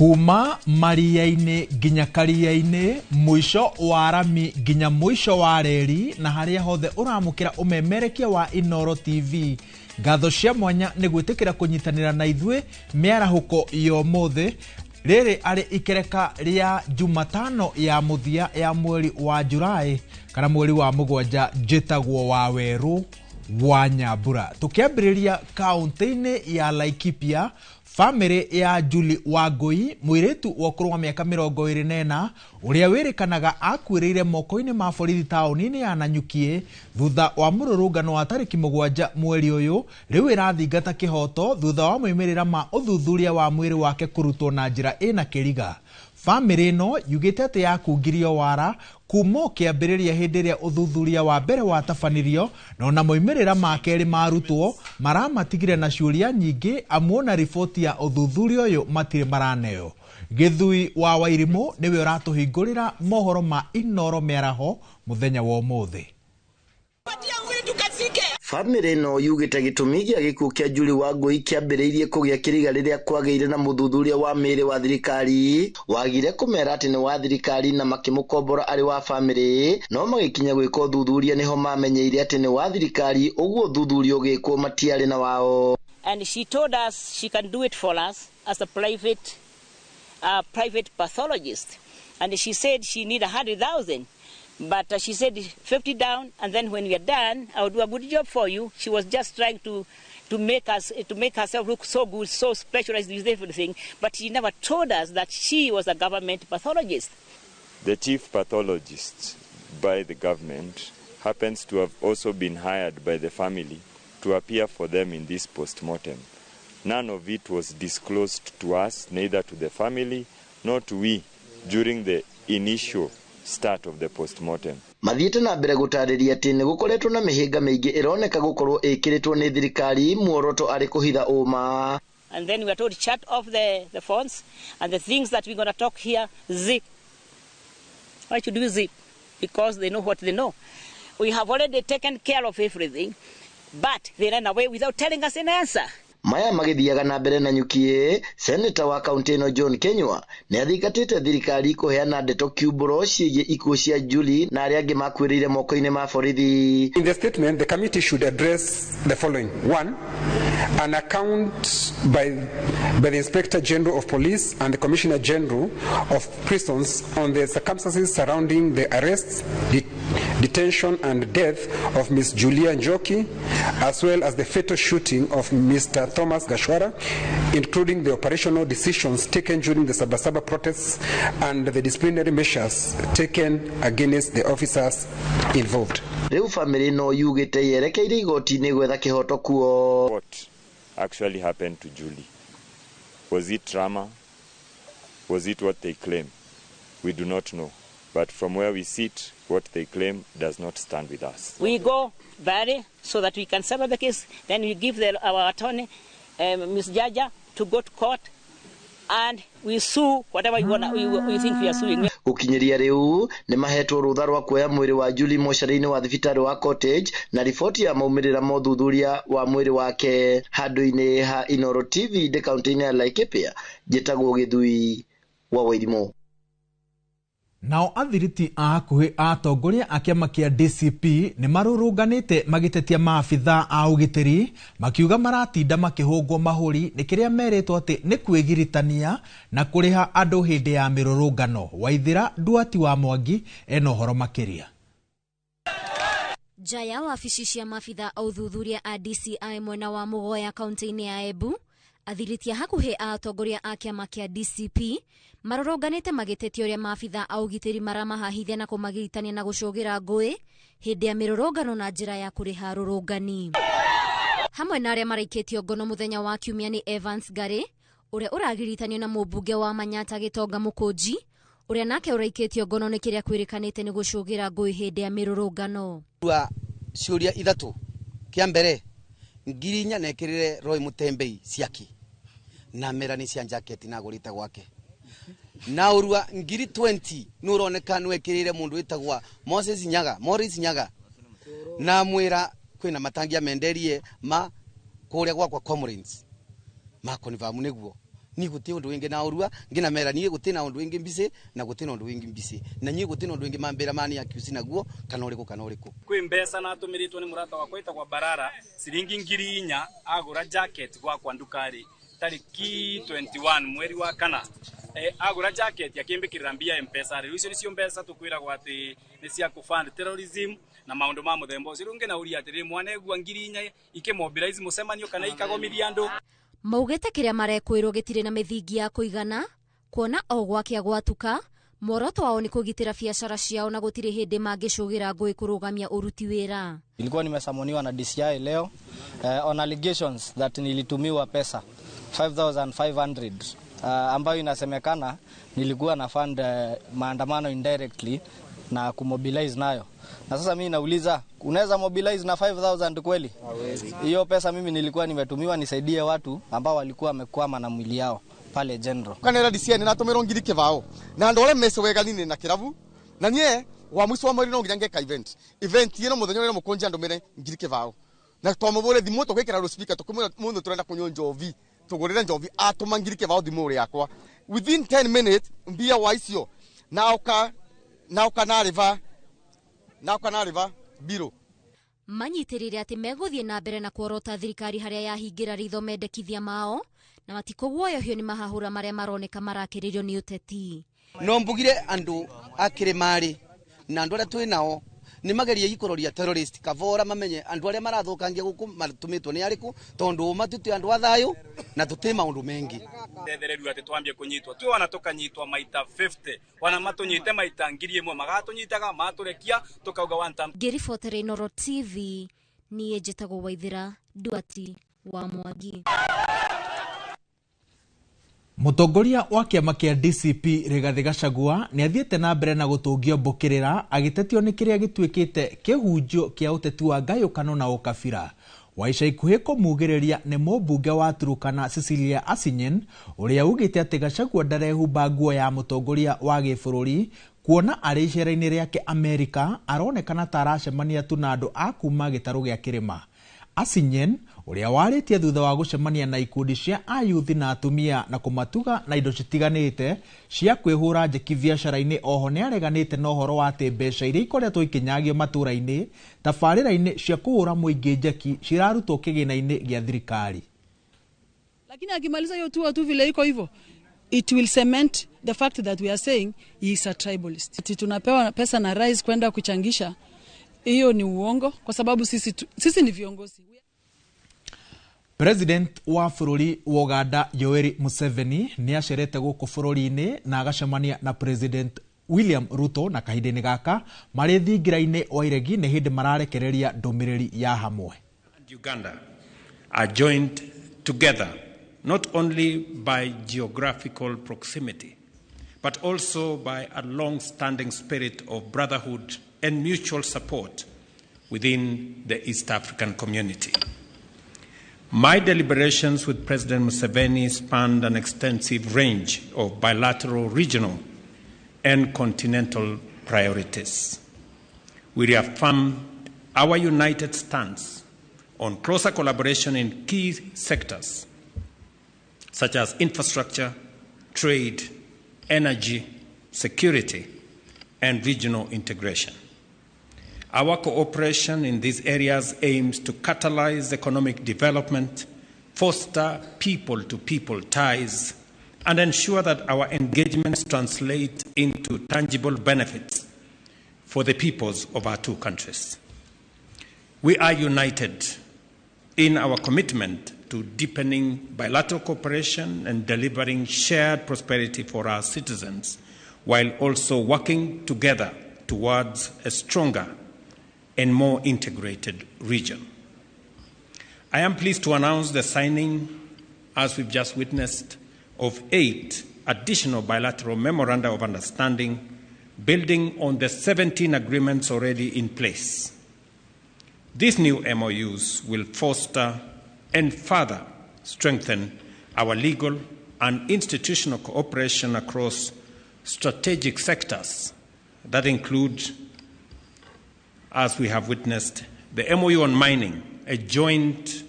Kuma maria-inĩ nginya karia-inĩ, mũico wa rami nginya mũico wa reri, na harĩa hothe ũramũkĩra ũmemerekia wa Inooro TV, ngatho cia mwanya nĩ gwĩtĩkĩra kũnyitanĩra na ithuĩ mĩarahũko ya ũmũthĩ. Rĩrĩ arĩ ikereka rĩa Jumatano ya mũthia ya mweri wa Julaĩ kana mweri wa 7. Njĩtagwo wa Werũ wa Nyambura. Tũkĩambĩrĩria kaũntĩ-inĩ ya Laikipia, bamĩrĩ ya Julie Wangui, mũirĩtu wa ũkũrũ wa mĩaka 24, ũrĩa wĩrĩkanaga akuĩrĩire moko-inĩ ma borithi taũni-inĩ ya Nanyuki thutha wa mũrũrũngano wa tarĩki 7 mweri ũyũ, rĩu ĩrathingata kĩhoto thutha wa moimĩrĩra ma ũthuthuria wa mwĩrĩ wake kũrutwo na njĩra ĩna kĩriga. Bamĩrĩ ĩno yugĩte atĩ yakungirio wara kuma o kĩambĩrĩria hĩndĩ ĩrĩa ũthuthuria wa mbere watabanirio, na ona moimĩrĩra ma kerĩ marutwo maramatigire na ciũria nyingĩ, amu ona riboti ya ũthuthuria ũyũ matirĩ maraneo. Gĩthui wa Wairimũ nĩwe ũratũhingũrĩra mohoro ma Inooro mĩaraho mũthenya wa ũmũthĩ. Bamĩrĩ ĩno yugĩte gĩtũmi gĩa gĩkuũ kĩa Julie Wangui kĩambĩrĩirie kũgĩa kĩriga rĩrĩa kwagĩire na mũthuthuria wa mĩĩrĩ wa thirikari wagire kũmera atĩ nĩ wa thirikari na makĩmũkombora arĩ wa bamĩrĩ, no magĩkinya gwĩka ũthuthuria nĩho mamenyeire atĩ nĩ wa thirikari, ũguo ũthuthuria ũgĩkwo matiarĩ na wao. And she told us she can do it for us as a private pathologist, and she said she need 100,000. But she said 50 down, and then when we are done, I will do a good job for you. She was just trying to make herself look so good, so specialized with everything. But she never told us that she was a government pathologist. The chief pathologist by the government happens to have also been hired by the family to appear for them in this post-mortem. None of it was disclosed to us, neither to the family nor to we, during the initial start of the post-mortem. Mathiĩte na mbere gũtarĩria atĩ nĩ gũkoretwo na mĩhĩnga mĩingĩ ĩroneka gũkorwo ĩkĩrĩtwo nĩ thirikari, muoroto arĩ kũhitha ũma. And then we are told shut off the phones and the things that we're going to talk here, zip. Why should we zip? Because they know what they know. We have already taken care of everything, but they ran away without telling us an answer. Maya magĩthiaga na mbere na nyuki, seneta wa kaunti ĩno John Kenywa nĩ athingatĩte thirikari kũheana ndeto kiumbũro ciĩgiĩ ikuũ cia Julie na arĩa angĩ makuĩrĩire moko-inĩ ma borithi. In the statement, the committee should address the following. 1, an account by the Inspector General of Police and the Commissioner General of Prisons on the circumstances surrounding the arrests, detention and death of Miz Julia Njoki, as well as the fatal shooting of Mr. Thomas Gashwara, including the operational decisions taken during the Sabasaba protests and the disciplinary measures taken against the officers involved. Rĩu bamĩrĩ ĩno yugĩte yerekeire igoti-inĩ gwetha kĩhoto kuo. What actually happened to Julie? Was it trauma? Was it what they claim? We do not know. But from where we sit, what they claim does not stand with us. We go vary so that we can settle the case. Then we give our attorney, Miz Jaja, to go to court, and we sue whatever we think we are suing. Gũkinyĩria rĩu nĩ mahetwo rũtha rwa kuoya mwĩrĩ wa Julie mocarĩ-inĩ wa thibitarĩ wa Cottage na riboti ya maumĩrĩra ma ũthuthuria wa mwĩrĩ wake. Handũ-inĩ ha Inooro TV ndĩ kaũntĩ-inĩ ya Laikipia, njĩtagwo Gĩthui wa Wairimũ. Nao athiriti a hakuhĩ a atongoria a kĩama kĩa DCP nĩ marũrũnganĩte magĩtetia maabitha a ũgitĩri, makiuga maratinda makĩhũngwo mahũri nĩ kĩrĩa merĩtwo atĩ nĩ kwĩgiritania na kũrĩha andũ hĩndĩ ya mĩrũrũngano. Waithĩra Nduati wa Mwangi ena ũhoro makĩria. Nja ya wabici cia maabitha a ũthuthuria a DCI mwena wa Mũgoya kaunti-inĩ ya Embu, athiriti a hakuhĩ a atongoria a kĩama kĩa DCP marũrũnganĩte magĩtetia ũrĩa maabitha a ũgitĩri maramahahithia na kũmagiritania na gũcũgĩra ngũĩ hĩndĩ ya mĩrũrũngano na njĩra ya kũrĩha arũrũngani. Hamwe na arĩa maraikĩtio ngono mũthenya wa Kiumia nĩ Evans Ngari, ũrĩa ũragiritanio na mũmbunge wa Manyata Gĩtonga Mũkũnji, ũrĩa nake ũraikĩtio ngono nĩ kĩrĩa kwĩrĩkanĩte nĩ gũcũgĩra ngũĩ hĩndĩ ya mĩrũrũngano. Rua ciũria ithatũ. Kĩa mbere, 4,000 nekĩrĩre Roy Mutembei ciaki na mera nĩ cia jaketi na agũrĩte gwake. Na ũrua ngiri 20 nĩ ũroneka nĩ wekĩrĩire mũndũ wĩtagwa Moses Nyaga, Morris Nyaga, na mwĩra kwĩna matangi amenderie ma kũrĩa gwakwa Comrades ma confirm nĩguo Ni guti undu wingi na urua ngina mera ni guti na undu wingi mbise na guti na undu wingi mbise na ni guti na undu wingi mambira mani accuse naguo kana uriku kana uriku. Kwi mbeca na tumiritwo ni murata wakwa itagwa Barara ciringi 4,000 agura jacket gwakwa ndukari tariki 21 mweri wa kana. Agura jacket akimbikirira mbia M-Pesa. Riu icio nicio mbeca tukwiragwo ati ni cia kufund terrorism na maundu ma muthemba ucio. Riu ngina atiri mwanegua 4,000 ikimobilize mucemanio kana ikagomithia andu. Maugite kiria marekwirwo gitire na mithingi ya kuigana kuona o gwakia gwatuka muoroto wao ni kugitira biacara ciao na gutire hindi mangicugira ngui kurugamia uruti wira. Nilikuwa nimesamoniwa na DCI leo on allegations that nilitumiwa pesa 5,500 ambayo inasemekana nilikuwa na fund maandamano indirectly na kumobilize nayo. Na sasa mimi nauliza, unaweza mobilize na 5,000 kweli? Hiyo pesa mimi nilikuwa nimetumiwa nisaidie watu ambao walikuwa wamekwama na mwili yao pale General. Kanera DCI ninatumira 2,000 na andu aria mece wega nini na kirabu na nie wa mwico wa mweri no nginya ngeka event. Event ino muthenya uria mukunja ndumire 2,000. Na twamubure thimu tugikira loudspeaker tukumwira mundu turenda kunywa njovi tugurire njovi atuma 2,000 thimu yakwa within 10 minutes mbia wa icio na uka biro. Manyitirire ati meguthie na mbere na kuorota thirikari haria yahingira ritho mendekithia mao na matikuguoyohio ni mahahura maria maroneka marakiririo ni uteti. No mbugire andu akirimari na andu aria twi nao ni magerie ikororia terrorist kavora mamenye andu aria marathukangia guku matumitwo ni ariku tondu matuti andu a thayu na tuti maundu mengi. Tethereru ati twambie kunyitwa tu wana tukanyitwa maita 50 wana matunyite maita 1,000 magatunyitaga maturekia tukauga one time. Ngiribotere Inooro TV nie njitagwo Waithira Duati wa Mwangi. Mutongoria wa kiama kia DCP Rigathi Gachagua ni athiete na mbere na gutungio mbukirira agitetio ni kiria gituikite kihunjio kia uteti wa ngayukano na ukabira. Wa ica ikuhi kumugiriria ni mumbunge wa Turukana Cecilia Asinyen uria ugite ati Gachagua ndarehumba nguo ya mutongoria wa gibũrũri kuona ari icera-inĩ rĩake Amerika aronekana ta aracemania tu na andũ a kuma gĩtarũ gĩa kĩrĩma. Asinyen uria warĩtie thutha wa gũcemania na ikundi cia ayuthi na atumia na kũmatuga na indo citiganĩte cia kwĩhũra njeki biacara-inĩ oho nĩareganĩte na ũhoro wa atĩ mbeca iria ikoretwo ikinyagio matũra-inĩ tabarĩra-inĩ cia kũhũra mũingĩ njeki cirarutwo kĩgĩna-inĩ gĩa thirikari. Lakini akimaliza hiyo tu vile iko hivyo, it will cement the fact that we are saying he is a tribalist. Tunapewa pesa na rais kwenda kuchangisha, hiyo ni uongo kwa sababu sisi ni viongozi. President wa bũrũri wa Uganda Yoweri Museveni nĩ acerete gũkũ bũrũri-inĩ na agacemania na President William Ruto na kahinda-inĩ gaka marĩ thingira-inĩ wa iregi nĩ hĩndĩ mararekereria ndũmĩrĩri ya hamwe. Uganda are joined together not only by geographical proximity but also by a long-standing spirit of brotherhood and mutual support within the East African community. My deliberations with President Museveni spanned an extensive range of bilateral, regional, and continental priorities. We reaffirmed our united stance on closer collaboration in key sectors such as infrastructure, trade, energy, security, and regional integration. Our cooperation in these areas aims to catalyze economic development, foster people-to-people ties, and ensure that our engagements translate into tangible benefits for the peoples of our two countries. We are united in our commitment to deepening bilateral cooperation and delivering shared prosperity for our citizens, while also working together towards a stronger and more integrated region. I am pleased to announce the signing, as we've just witnessed, of 8 additional bilateral memoranda of understanding, building on the 17 agreements already in place. These new MOUs will foster and further strengthen our legal and institutional cooperation across strategic sectors that include, as we have witnessed, the MOU on mining, a joint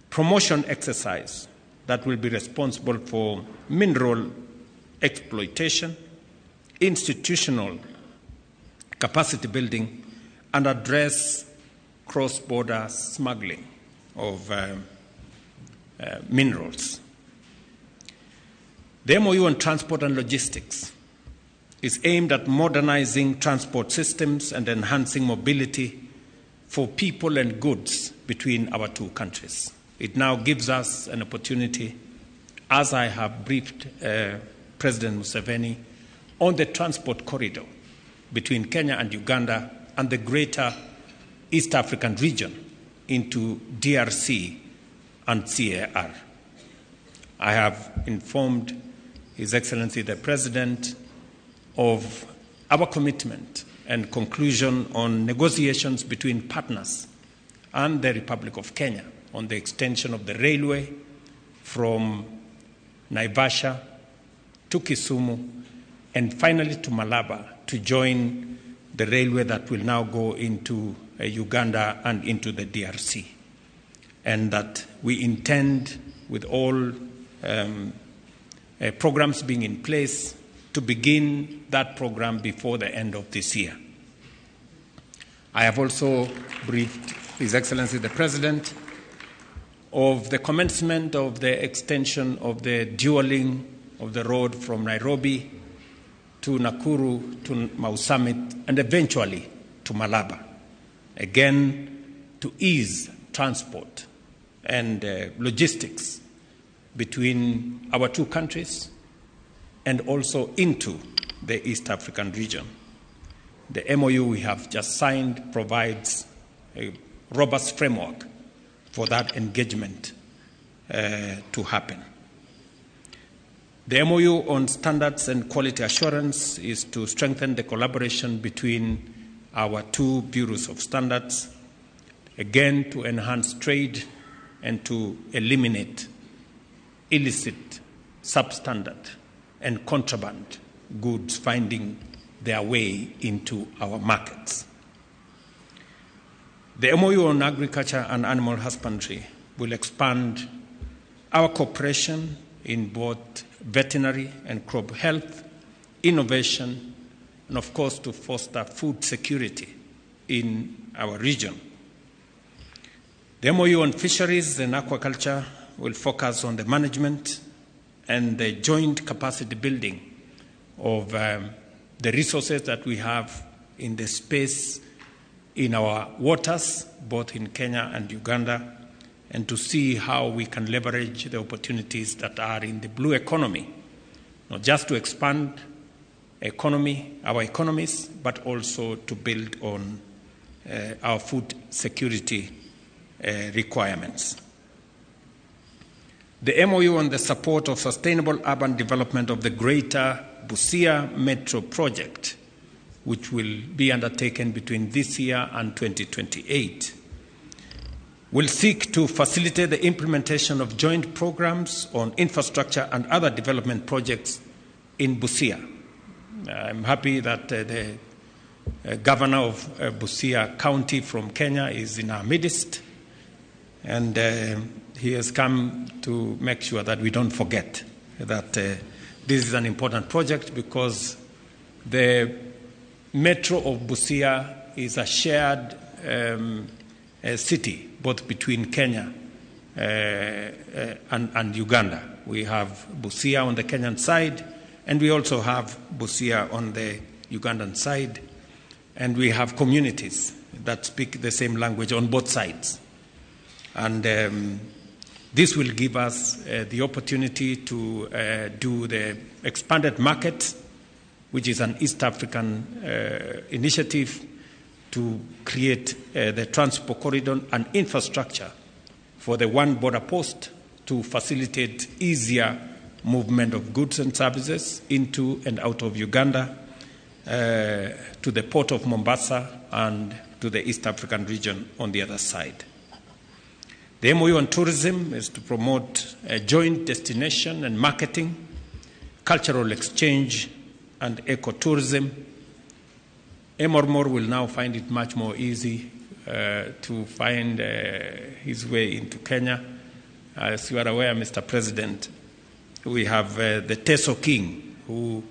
promotion exercise that will be responsible for mineral exploitation, institutional capacity building, and address cross-border smuggling of minerals. The MOU on transport and logistics is aimed at modernizing transport systems and enhancing mobility for people and goods between our two countries. It now gives us an opportunity, as I have briefed President Museveni, on the transport corridor between Kenya and Uganda and the greater East African region into DRC and CAR. I have informed His Excellency the President of our commitment and conclusion on negotiations between partners and the Republic of Kenya on the extension of the railway from Naivasha to Kisumu and finally to Malaba to join the railway that will now go into Uganda and into the DRC. And that we intend, with all programs being in place, to begin that program before the end of this year. I have also briefed His Excellency the President of the commencement of the extension of the dualling of the road from Nairobi to Nakuru to Mau Summit and eventually to Malaba. Again, to ease transport and logistics between our two countries and also into the East African region. The MOU we have just signed provides a robust framework for that engagement to happen. The MOU on standards and quality assurance is to strengthen the collaboration between our two bureaus of standards, again to enhance trade and to eliminate illicit, substandard, and contraband goods finding their way into our markets. The MOU on agriculture and animal husbandry will expand our cooperation in both veterinary and crop health, innovation, and of course to foster food security in our region. The MOU on fisheries and aquaculture will focus on the management and the joint capacity building of the resources that we have in the space in our waters, both in Kenya and Uganda, and to see how we can leverage the opportunities that are in the blue economy, not just to expand economy, our economies, but also to build on our food security requirements. The MOU on the support of sustainable urban development of the Greater Busia Metro Project, which will be undertaken between this year and 2028, will seek to facilitate the implementation of joint programs on infrastructure and other development projects in Busia. I'm happy that the governor of Busia County from Kenya is in our midst, and he has come to make sure that we don't forget that this is an important project, because the metro of Busia is a shared city, both between Kenya and Uganda. We have Busia on the Kenyan side, and we also have Busia on the Ugandan side, and we have communities that speak the same language on both sides. And this will give us the opportunity to do the expanded market, which is an East African initiative to create the transport corridor and infrastructure for the one border post to facilitate easier movement of goods and services into and out of Uganda, to the port of Mombasa and to the East African region on the other side. The MOU on tourism is to promote a joint destination and marketing, cultural exchange, and ecotourism. Emormor will now find it much more easy to find his way into Kenya As you are aware, Mr. President, we have the Teso King, who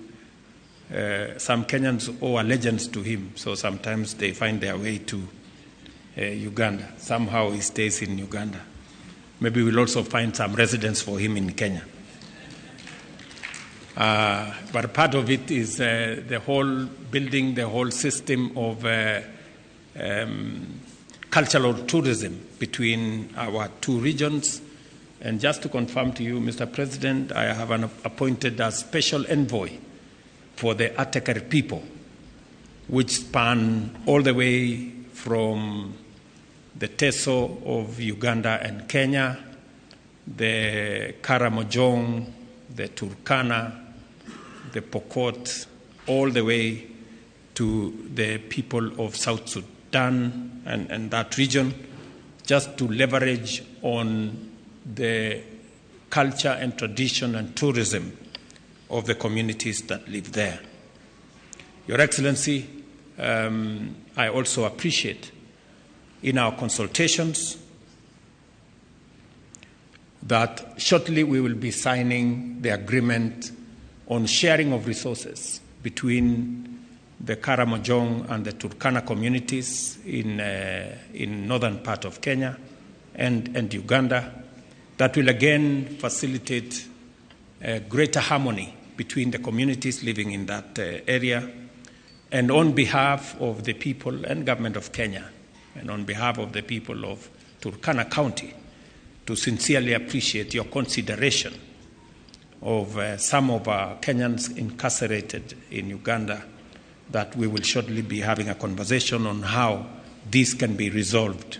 some Kenyans owe allegiance to him, so sometimes they find their way to Uganda. Somehow he stays in Uganda. Maybe we'll also find some residence for him in Kenya. But part of it is the whole building, the whole system of cultural tourism between our two regions. And just to confirm to you, Mr. President, I have appointed a special envoy for the Ateker people, which span all the way from the Teso of Uganda and Kenya, the Karamojong, the Turkana, the Pokot, all the way to the people of South Sudan and that region, just to leverage on the culture and tradition and tourism of the communities that live there. Your Excellency, I also appreciate in our consultations that shortly we will be signing the agreement on sharing of resources between the Karamojong and the Turkana communities in northern part of Kenya and Uganda. That will again facilitate greater harmony between the communities living in that area. And on behalf of the people and government of Kenya, and on behalf of the people of Turkana County, to sincerely appreciate your consideration of some of our Kenyans incarcerated in Uganda, that we will shortly be having a conversation on how this can be resolved,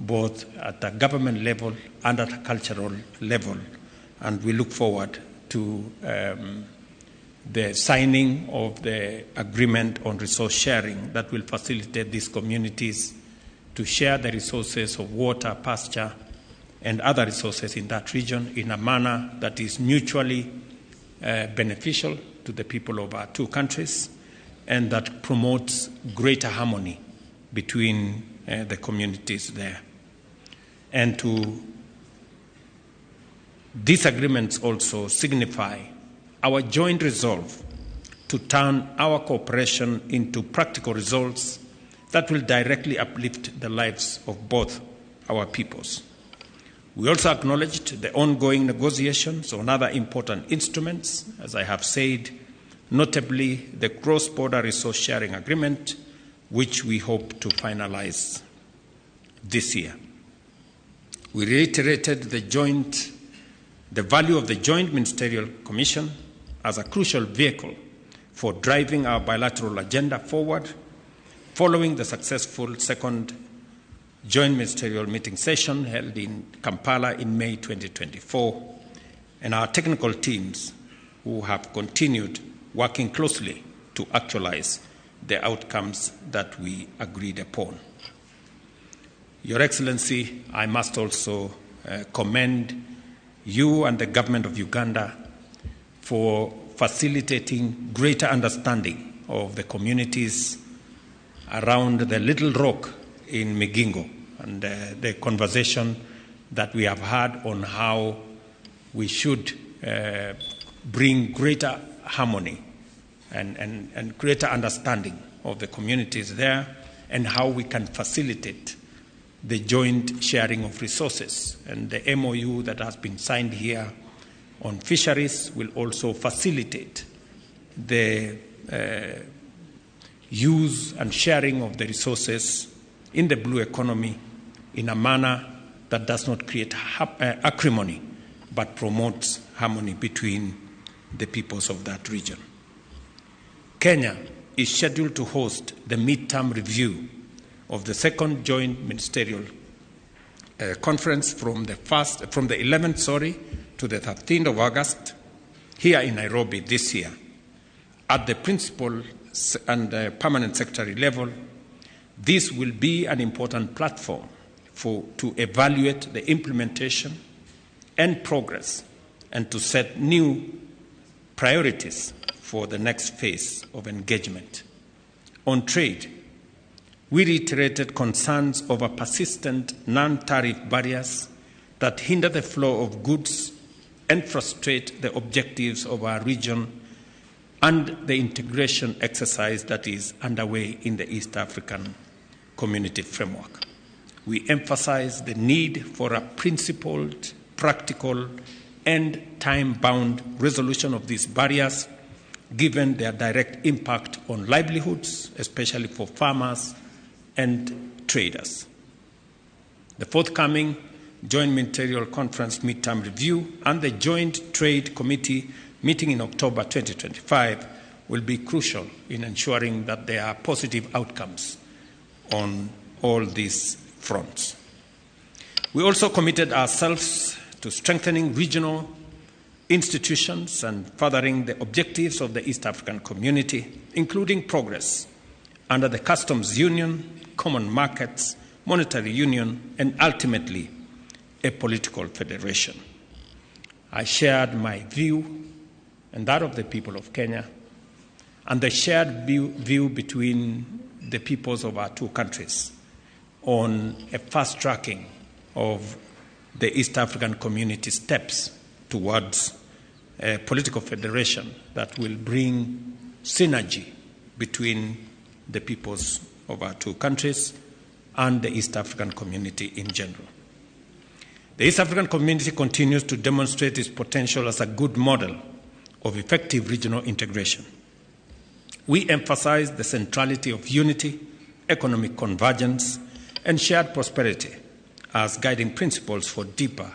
both at a government level and at a cultural level. And we look forward to the signing of the agreement on resource sharing that will facilitate these communities to share the resources of water, pasture, and other resources in that region in a manner that is mutually beneficial to the people of our two countries and that promotes greater harmony between the communities there. And to these agreements also signify our joint resolve to turn our cooperation into practical results that will directly uplift the lives of both our peoples. We also acknowledged the ongoing negotiations on other important instruments, as I have said, notably the cross-border resource sharing agreement, which we hope to finalize this year. We reiterated the value of the Joint Ministerial Commission as a crucial vehicle for driving our bilateral agenda forward, following the successful second Joint Ministerial Meeting session held in Kampala in May 2024, and our technical teams who have continued working closely to actualize the outcomes that we agreed upon. Your Excellency, I must also commend you and the government of Uganda for facilitating greater understanding of the communities around the Little Rock in Migingo, and the conversation that we have had on how we should bring greater harmony and greater understanding of the communities there, and how we can facilitate the joint sharing of resources. And the MOU that has been signed here on fisheries will also facilitate the use and sharing of the resources in the blue economy in a manner that does not create acrimony, but promotes harmony between the peoples of that region. Kenya is scheduled to host the midterm review of the second joint ministerial conference from the 11th to the 13th of August here in Nairobi this year at the principal and permanent secretary level. This will be an important platform to evaluate the implementation and progress and to set new priorities for the next phase of engagement. On trade, we reiterated concerns over persistent non-tariff barriers that hinder the flow of goods and frustrate the objectives of our region and the integration exercise that is underway in the East African Community framework. We emphasize the need for a principled, practical, and time-bound resolution of these barriers, given their direct impact on livelihoods, especially for farmers and traders. The forthcoming Joint Ministerial Conference Midterm Review and the Joint Trade Committee meeting in October 2025 will be crucial in ensuring that there are positive outcomes on all these fronts. We also committed ourselves to strengthening regional institutions and furthering the objectives of the East African Community, including progress under the Customs Union, Common Markets, Monetary Union, and ultimately a political federation. I shared my view and that of the people of Kenya, and the shared view between the peoples of our two countries on a fast-tracking of the East African Community steps towards a political federation that will bring synergy between the peoples of our two countries and the East African Community in general. The East African Community continues to demonstrate its potential as a good model of effective regional integration. We emphasize the centrality of unity, economic convergence, and shared prosperity as guiding principles for deeper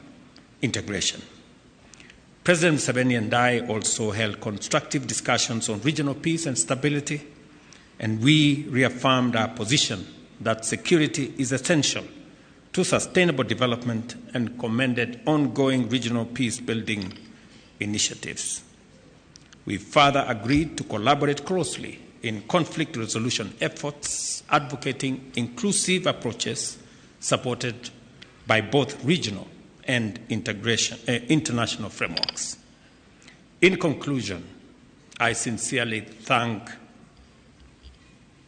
integration. President Museveni and I also held constructive discussions on regional peace and stability, and we reaffirmed our position that security is essential to sustainable development and commended ongoing regional peace-building initiatives. We further agreed to collaborate closely in conflict resolution efforts, advocating inclusive approaches supported by both regional and international frameworks. In conclusion, I sincerely thank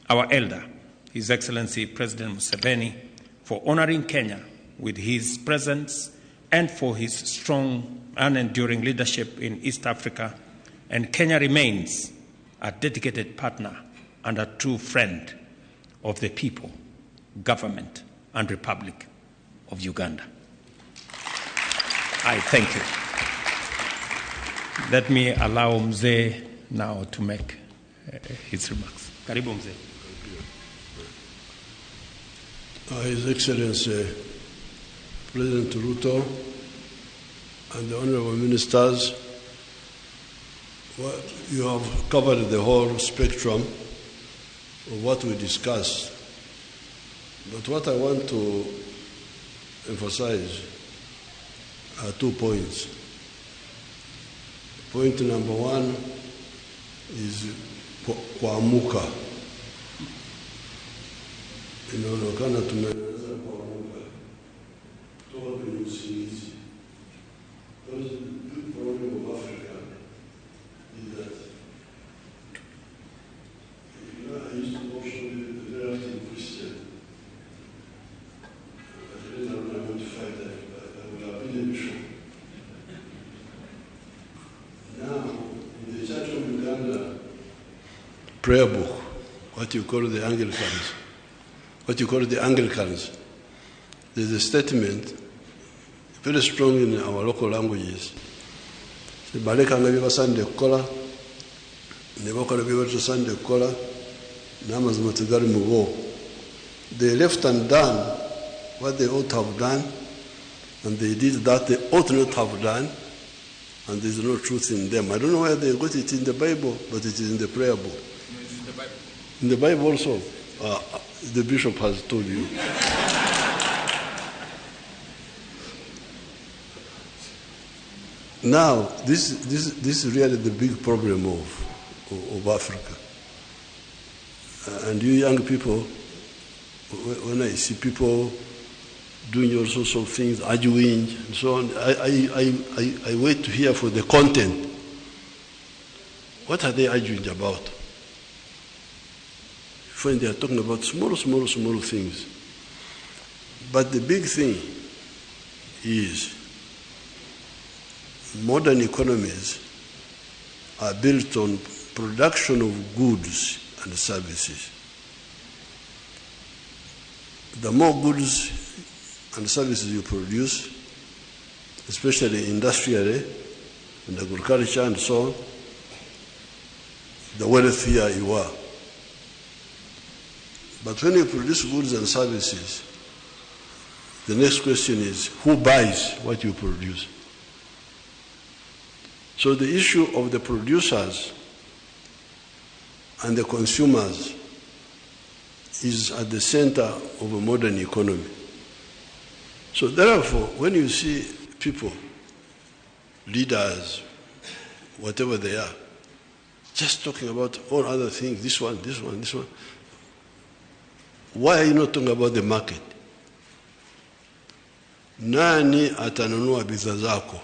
our elder, His Excellency President Museveni, for honoring Kenya with his presence and for his strong and enduring leadership in East Africa. And Kenya remains a dedicated partner and a true friend of the people, government, and Republic of Uganda. I thank you. Let me allow Mzee now to make his remarks. Karibu Mzee. His Excellency President Ruto and the Honorable Ministers, well, you have covered the whole spectrum of what we discussed. But what I want to emphasize are 2 points. Point number one is kuamuka. Inaonekana tumeanza kuamuka kutoka kwenye usingizi. Because the big problem of Africa is that, you know, I used to also be a very active Christian. But later on I went to fight that I would have been a bishop. Now, in the Church of Uganda prayer book, what you call the Anglicans, there's a statement very strong in our local languages. Balekanga bye kukola, ne bakola bye batasaanidde kukola, n'amazima tegali mu bo. They left undone what they ought to have done, and they did that they ought not have done, and there's no truth in them. I don't know where they got it in the Bible, but it is in the prayer book. No, it's in the Bible. In the Bible also, the bishop has told you. Now, this is really the big problem of Africa. And you young people, when I see people doing all sorts of things, arguing and so on, I wait to hear for the content. What are they arguing about? When they are talking about small, small, small things. But the big thing is modern economies are built on production of goods and services. The more goods and services you produce, especially industrially, and agriculture and so on, the wealthier you are. But when you produce goods and services, the next question is, who buys what you produce? So the issue of the producers and the consumers is at the center of a modern economy. So therefore, when you see people, leaders, whatever they are, just talking about all other things, this one, this one, this one, why are you not talking about the market? Nani atanunua bidhaa zako?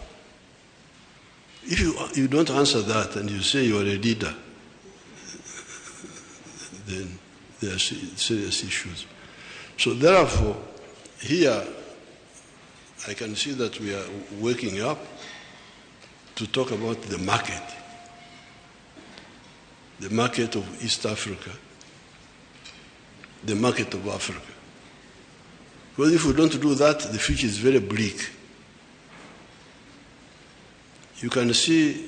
If you don't answer that and you say you are a leader, then there are serious issues. So therefore, here I can see that we are waking up to talk about the market of East Africa, the market of Africa. Because if we don't do that, the future is very bleak. You can see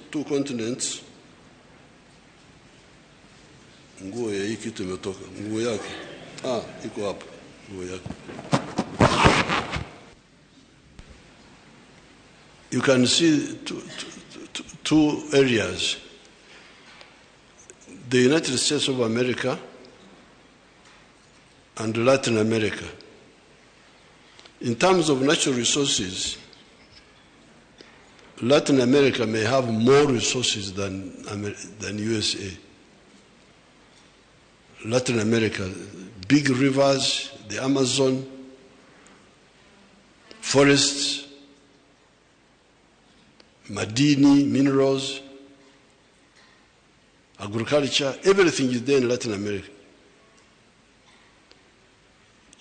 two continents. Nguo ya hii kitu imetoka. Nguo yake. Iko hapa. Nguo yake. You can see two areas. The United States of America and Latin America. In terms of natural resources, Latin America may have more resources than USA. Latin America, big rivers, the Amazon, forests, madini, minerals, agriculture, everything is there in Latin America.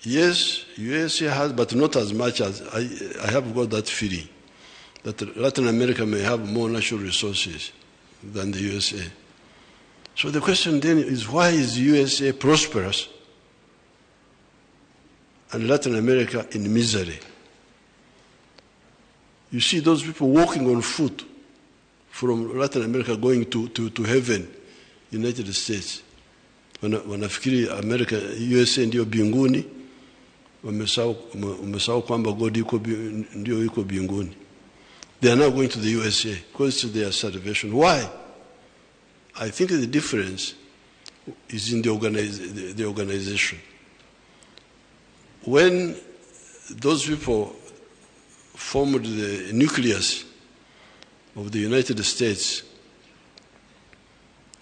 Yes, USA has, but not as much as I have got that feeling that Latin America may have more natural resources than the USA. So the question then is, why is USA prosperous and Latin America in misery? You see those people walking on foot from Latin America going to heaven, United States. Wanafikiri America, USA ndio binguni, wamesahau kwamba God iko ndio iko binguni. They are now going to the USA because it's their salvation. Why? I think the difference is in the organization. When those people formed the nucleus of the United States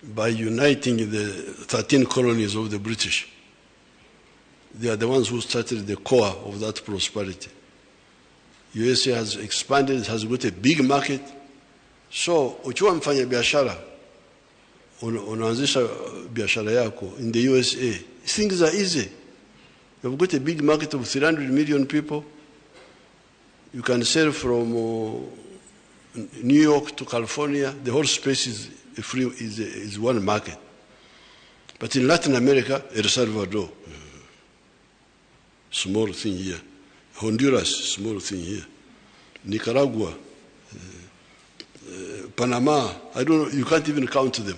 by uniting the 13 colonies of the British, they are the ones who started the core of that prosperity. USA has expanded, has got a big market. So, ukiwa mfanya biashara, unaanzisha biashara yako in the USA, things are easy. You've got a big market of 300 million people. You can sell from New York to California. The whole space is free, is one market. But in Latin America, El Salvador, small thing here. Honduras, small thing here. Nicaragua, Panama, I don't know, you can't even count them.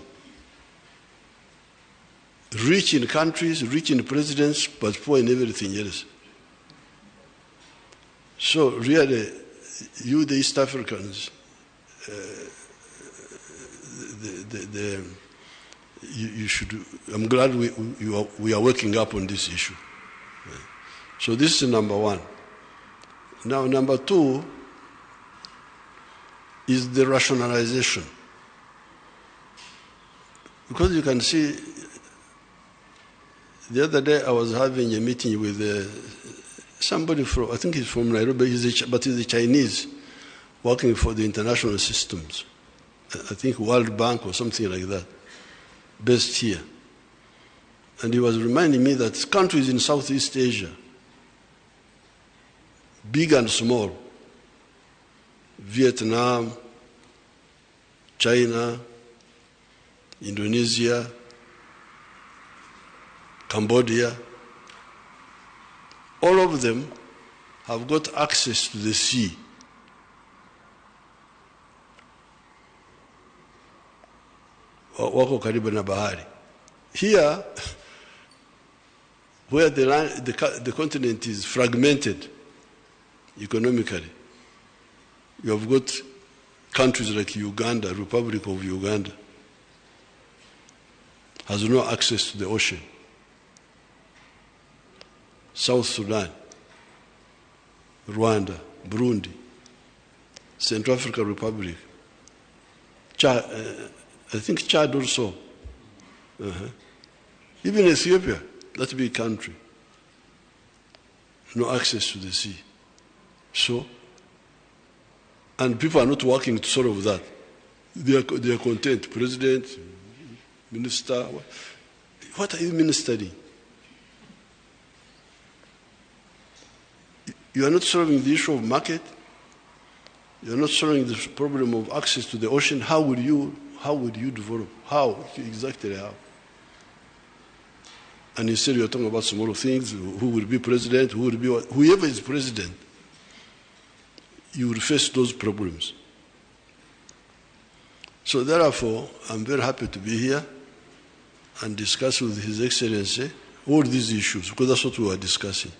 Rich in countries, rich in presidents, but poor in everything else. So really, you, the East Africans, you should, I'm glad we are waking up on this issue. So this is number one. Now, number two is the rationalization. Because you can see, the other day I was having a meeting with somebody from, I think he's from Nairobi, but he's a Chinese, working for the international systems. I think World Bank or something like that, based here. And he was reminding me that countries in Southeast Asia big and small, Vietnam, China, Indonesia, Cambodia, all of them have got access to the sea. Wako karibu na bahari. Here, where the continent is fragmented economically, you have got countries like Uganda, Republic of Uganda, has no access to the ocean. South Sudan, Rwanda, Burundi, Central African Republic, Chad, I think Chad also. Even Ethiopia, that big country, no access to the sea. So, and people are not working to solve that. They are content. President, minister, what are you ministering? You are not solving the issue of market. You are not solving the problem of access to the ocean. How would you develop? How? Exactly how? And instead you are talking about small things, who will be president, who will be what. Whoever is president, you will face those problems. So therefore, I'm very happy to be here and discuss with His Excellency all these issues, because that's what we are discussing.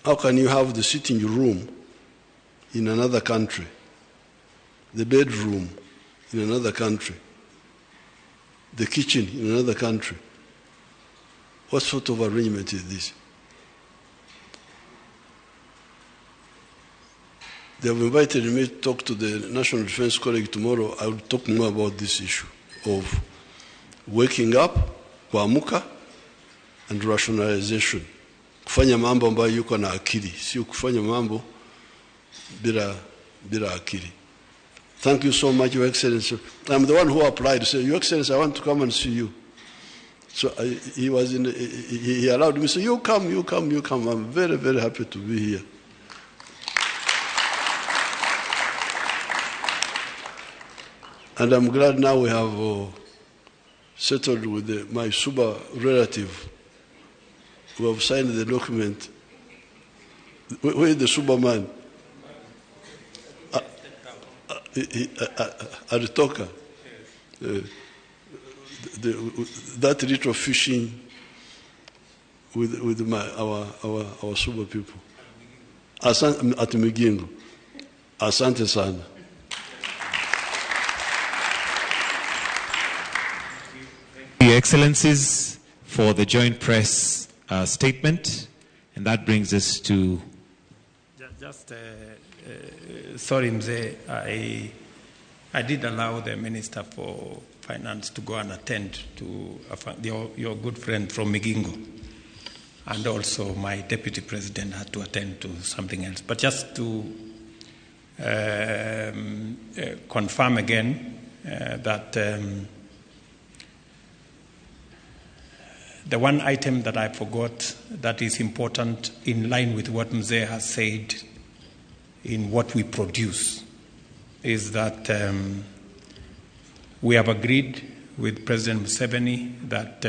How can you have the sitting room in another country, the bedroom in another country, the kitchen in another country? What sort of arrangement is this? They have invited me to talk to the National Defense College tomorrow. I will talk more about this issue of waking up, kuamuka, and rationalization. Kufanya mambo ambayo yuko na akili, sio kufanya mambo bila akili. Thank you so much, Your Excellency. I'm the one who applied. Say, Your Excellency, I want to come and see you. So he allowed me. So you come, you come, you come. I'm very, very happy to be here. And I'm glad now we have settled with my Suba relative. We have signed the document. Where is the Suba man? Aritoka. That little fishing with our Suba people. At Migingo. Asante sana. Your Excellencies, for the joint press statement, and that brings us to... Just sorry, Mzee, I did allow the Minister for Finance to go and attend to your good friend from Migingo, and also my Deputy President had to attend to something else. But just to confirm again that the one item that I forgot that is important in line with what Mzee has said in what we produce is that we have agreed with President Museveni that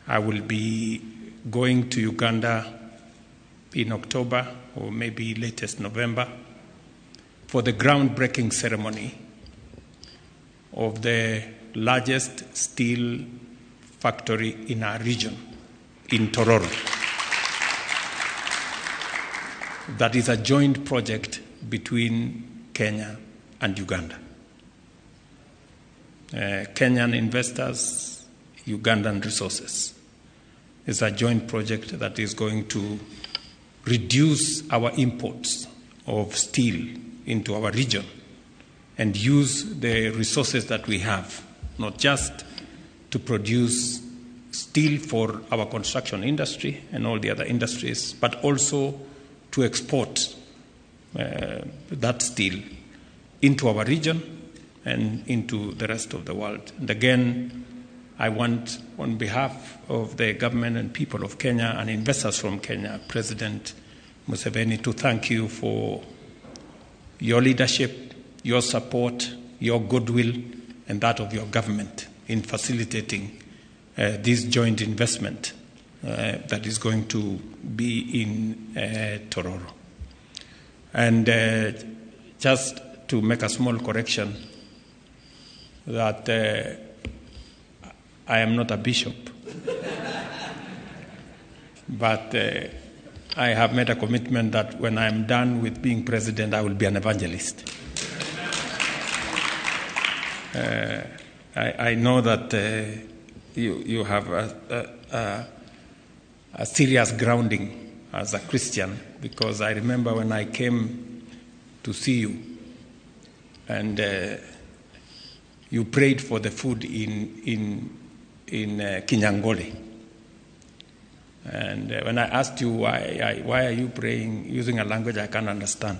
I will be going to Uganda in October or maybe latest November for the groundbreaking ceremony of the largest steel factory in our region, in Tororo. That is a joint project between Kenya and Uganda. Kenyan investors, Ugandan resources. It's a joint project that is going to reduce our imports of steel into our region and use the resources that we have, not just to produce steel for our construction industry and all the other industries, but also to export that steel into our region and into the rest of the world. And again, I want, on behalf of the government and people of Kenya and investors from Kenya, President Museveni, to thank you for your leadership, your support, your goodwill, and that of your government in facilitating this joint investment that is going to be in Tororo. And just to make a small correction, that I am not a bishop, but I have made a commitment that when I am done with being president, I will be an evangelist. I know that you have a serious grounding as a Christian, because I remember when I came to see you and you prayed for the food in Kinyangole. And when I asked you why are you praying using a language I can't understand,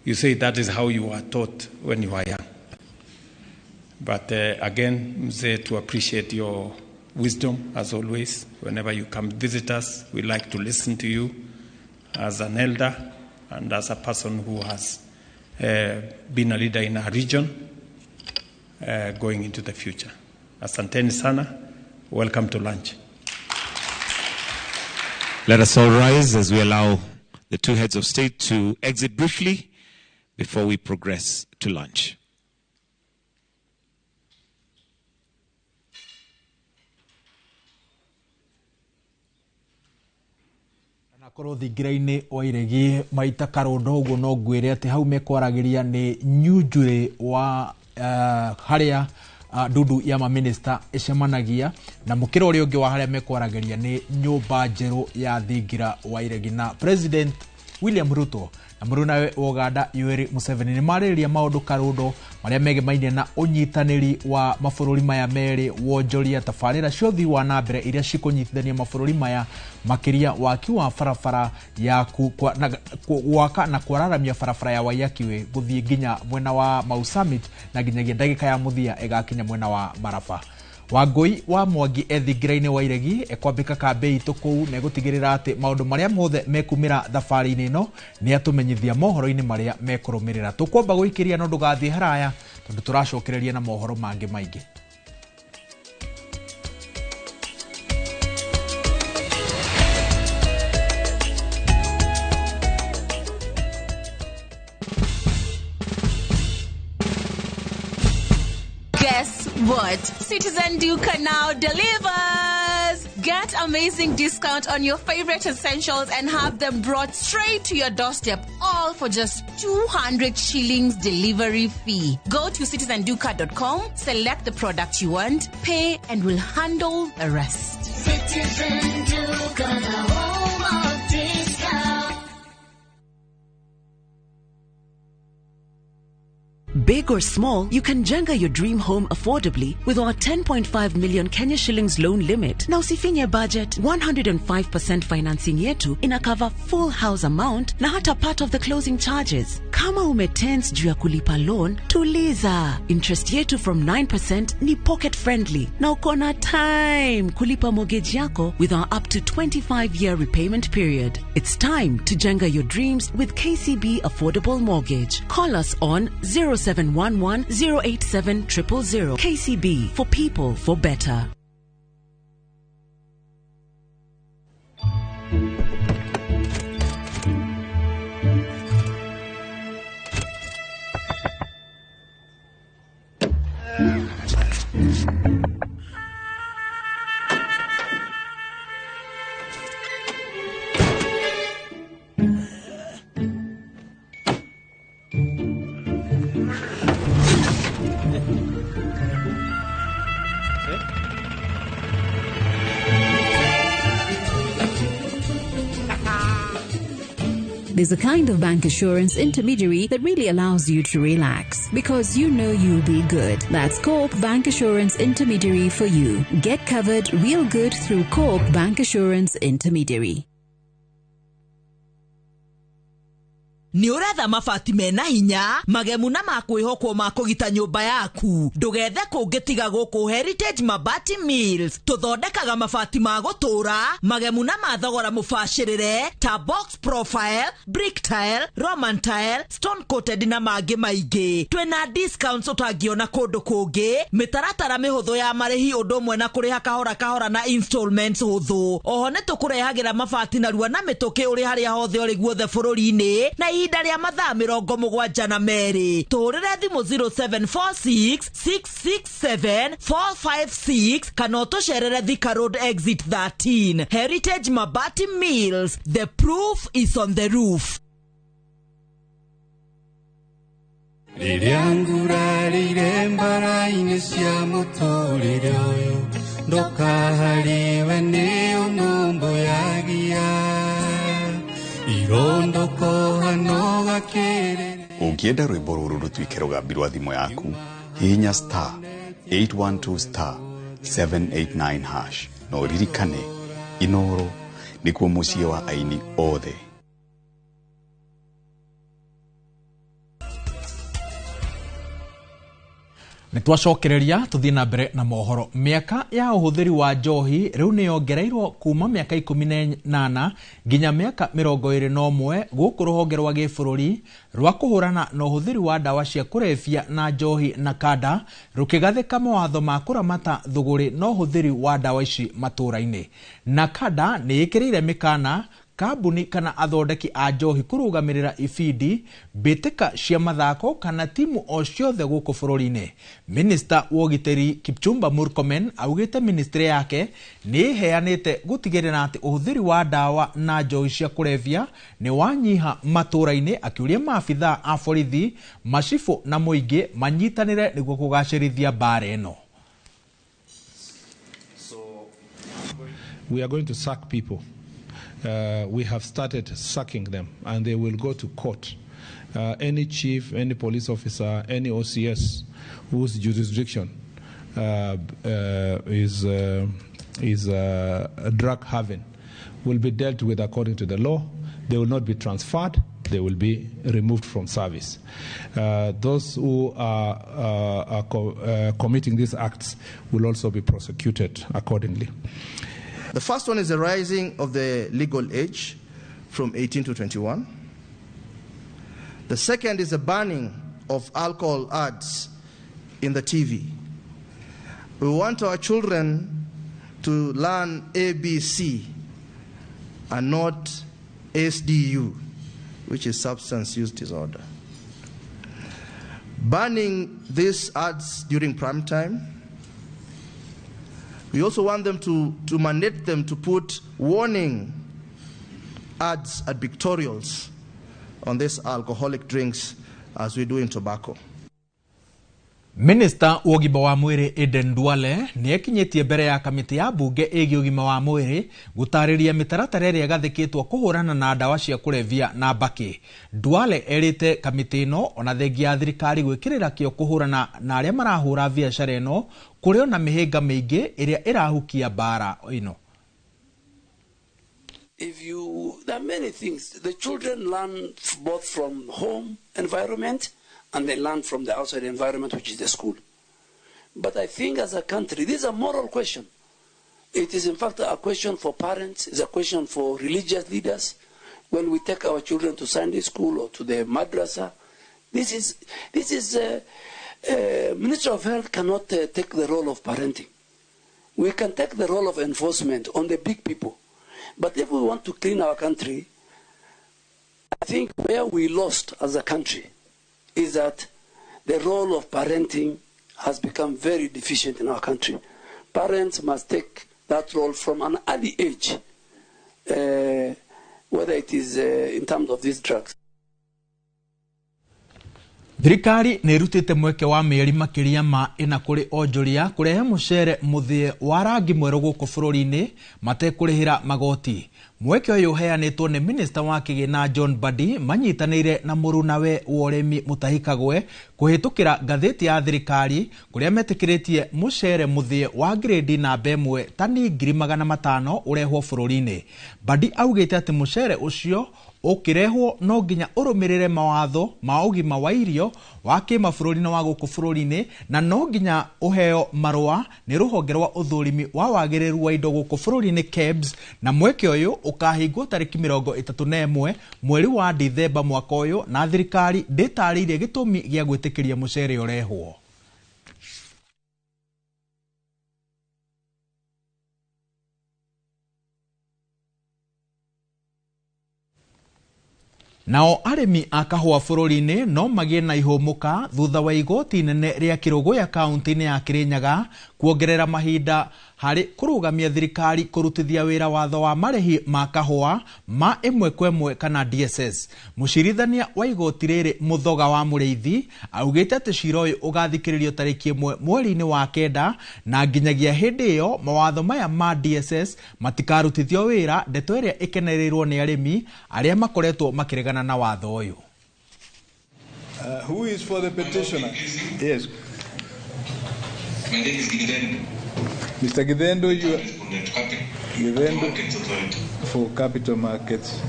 you say that is how you were taught when you were young. But again, Mzee, to appreciate your wisdom as always. Whenever you come visit us, we like to listen to you as an elder and as a person who has been a leader in our region going into the future. Asanteni sana. Welcome to lunch. Let us all rise as we allow the two heads of state to exit briefly before we progress to lunch. Korwo thingira-inĩ wa iregi maita karondo ũguo no ngwĩre atĩ hau mekwaragĩria nĩ nyunjurĩ wa harĩa ndundu ya maminista ĩcemanagia, na mũkĩra ũrĩa ũngĩ wa harĩa mekwaragĩria nĩ nyũmba njerũ ya thingira wa iregi. Na President William Ruto na mũrũnawe wa Uganda Yoweri Museveni nĩ marĩrĩria maũndũ karondo marĩa megemainie na ũnyitanĩri wa mabũrũri maya merĩ, wonjoria, tabarĩra cia ũthii wa na mbere iria cikũnyitithania mabũrũri maya, makĩria waki wa barabara ya gwaka na kwararamia barabara ya Waiyaki Way gũthiĩ nginya mwena wa Mau Summit na nginyagia ndagĩka ya mũthia ĩgakinya mwena wa Maraba. Wangũi wa Mwangi ethingira-inĩ wa iregi ekwambĩka kambĩ itũ kũu na egũtigĩrĩra atĩ maũndũ marĩa mothe mekumĩra thabarĩ-inĩ ĩno nĩ atũmenyithia mohoro-inĩ marĩa mekũrũmĩrĩra. Tũkwamba gũikĩria no ndũgathiĩ haraya tondũ tũracokereria na mohoro mangĩ maingĩ. Guess what? Citizen Duka now delivers! Get amazing discount on your favorite essentials and have them brought straight to your doorstep, all for just 200 shillings delivery fee. Go to citizenduka.com, select the product you want, pay, and we'll handle the rest. Citizen Duka, the home of discount. Big or small, you can jenga your dream home affordably with our 10.5 million Kenya shillings loan limit. Na usifinye budget, 105% financing yetu ina cover full house amount na hata part of the closing charges. Kama umetense juu ya kulipa loan, tuliza. Interest yetu from 9% ni pocket friendly. Na uko na time kulipa mortgage yako with our up to 25-year repayment period. It's time to jenga your dreams with KCB Affordable Mortgage. Call us on 0711 087 000. KCB, for people, for better. There's a kind of bank assurance intermediary that really allows you to relax because you know you'll be good. That's Co-op Bank Assurance Intermediary for you. Get covered real good through Co-op Bank Assurance Intermediary. Nĩ ũretha mabati mena hinya magemu na makwĩhokwo ma kũgita nyũmba yaku. Ndũgethe kũngĩ tiga gũkũ Heritage Mabati Mills. Tũthondekaga mabati ma gũtũũra magemu na ma thogora mũbacĩrĩre ta box profile, brick tile, Roman tile, stone coated na mangĩ maingĩ. Twĩna discounts ũtangĩona kũndũ kũngĩ, mĩtaratara mĩhũthũ ya marĩhi ũndũ ũmwe na kũrĩha kahora kahora na installments hũthũ. Oho nĩ tũkũrehagĩra mabati narua na mĩtũkĩ ũrĩ harĩa hothe ũrĩ guothe bũrũri-inĩ na ihinda rĩa mathaa 72. Tũhũrĩre thimũ 0746 667 456 kana ũtũcerere Thika Road exit 13. Heritage Mabati Mills, the proof is on the roof. Rĩrĩa ngurarire mbara-inĩ cia mũtũrĩre ũyũ ndũkaharĩwe nĩ ũnũmbũyagia irondũkoha gakĩrĩrĩ. Ũngĩenda rwĩmbo rũrũ rũtuĩke rũgambi rwa thimũ yaku, hihinya star 812 star 789 hash na ũririkane Inoro nĩkuo mũciĩ wa aini othe. Nĩ twacokereria tũthiĩ na mbere na mohoro. Mĩaka ya ũhũthĩri wa njohi rĩu nĩ yongereirwo kuma mĩaka 18 nginya mĩaka 21 gũkũ rũhonge rwa gĩbũrũri rwa kũhũrana na ũhũthĩri wa ndawa cia kũrebia na njohi na kanda rũkĩgathĩka mawatho ma kũramata thũgũrĩ na ũhũthĩri wa ndawa ici matũũra-inĩ. Na kanda nĩ ĩkĩrĩire mĩkana kambuni kana athondeki a njohi kũrũgamĩrĩra ibindi, mbĩtĩka cia mathako kana timu o ciothe gũkũ bũrũri-inĩ. Minista wa ũgitĩri Kipchumba Murkomen augĩte ministry yake nĩ ĩheanĩte gũtigĩrĩra atĩ ũhũthĩri wa ndawa na njohi cia kũrebia nĩ wanyiha matũũra-inĩ, akĩũria maabithaa a borithi, macibũ na mũingĩ manyitanĩre nĩguo kũgacĩrithia mbara ĩno. We are going to sack people. We have started sacking them, and they will go to court. Any chief, any police officer, any OCS whose jurisdiction is a drug haven will be dealt with according to the law. They will not be transferred. They will be removed from service. Those who are committing these acts will also be prosecuted accordingly. The first one is the rising of the legal age from 18 to 21. The second is the banning of alcohol ads in the TV. We want our children to learn ABC and not SDU, which is substance use disorder. Banning these ads during prime time. We also want them to mandate them to put warning ads at pictorials on these alcoholic drinks as we do in tobacco. Minister wa ũgima wa mwĩrĩ Aden Duale nĩ ekinyĩtie mbere ya kamĩtĩ ya mbunge ĩgiĩ ũgima wa mwĩrĩ gũtarĩria mĩtaratara ĩrĩa ĩgathĩkĩtwo kũhũrana na ndawa cia kũrebia na mbakĩ. Duale erĩte kamĩtĩ ĩno ona thengia ya thirikari gwĩkĩrĩra kĩo kũhũrana na arĩa marahũra biacara ĩno kũrĩ ona mĩhĩnga mĩingĩ ĩrĩa ĩrahukia mbara ĩno. There are many things. The children learn both from home environment and they learn from the outside environment, which is the school. But I think as a country, this is a moral question. It is in fact a question for parents, it's a question for religious leaders. When we take our children to Sunday school or to the madrasa, this is Minister of Health cannot take the role of parenting. We can take the role of enforcement on the big people. But if we want to clean our country, I think where we lost as a country is that the role of parenting has become very deficient in our country. Parents must take that role from an early age, whether it is in terms of these drugs. Thirikari nĩ ĩrutĩte mweke wa mĩeri makĩria ma ĩna kũrĩ onjoria kũrehe mũcere mũthĩe wa rangi mwerũ gũkũ bũrũri-inĩ matekũrĩhĩra magoti. Mweke ũyũ ũheanĩtwo nĩ minista wa kĩgĩna John Mbadi manyitanĩire na mũrunawe wa ũrĩmi Mutahi Kagwe kũhĩtũkĩra ngathĩti ya thirikari kũrĩa metĩkĩrĩtie mũcere mũthĩe wa grade namba 1 tani 500,000 ũrehwo bũrũri-inĩ. Mbadi augĩte atĩ mũcere ũcio ũkĩrehwo no nginya ũrũmĩrĩre mawatho ma ũgima wa irio wa kĩmabũrũri na wa gũkũ bũrũri-inĩ na no nginya ũheo marũa nĩ rũhonge rwa ũthũrimi wa wagĩrĩru wa indo gũkũ bũrũri-inĩ KEBS, na mweke ũyũ ũkahingwo tarĩki 31 mweri wa Dithemba mwaka ũyũ, na thirikari ndĩtarĩirie gĩtũmi gĩa gwĩtĩkĩria mũcere ũrehwo. Nao arĩmi a kahũa bũrũri-inĩ no magĩe na ihũmũka thutha wa igoti inene rĩa Kĩrũgũya kaunti-inĩ ya Kĩrĩnyaga kuongerera mahinda harĩ kũrũgamia thirikari kũrutithia wĩra watho wa marĩhi ma kahũa ma 1 kwa 1 kana DSS. Mũcirithania wa igoti rĩrĩ Mũthoga wa Mũrĩithi augĩte atĩ cira ũyũ ũgathikĩrĩrio tarĩki 1 mweri-inĩ wa 9, na nginyagia hĩndĩ ĩyo mawatho maya ma DSS matikarutithio wĩra, ndeto ĩrĩa ĩkenereirwo nĩ arĩmi arĩa makoretwo makĩregana na watho ũyũ. Who is for the petitioner? Yes. My name is Gidendo. Mr. Gidendo, you Gidendo Markets Authority. For capital markets.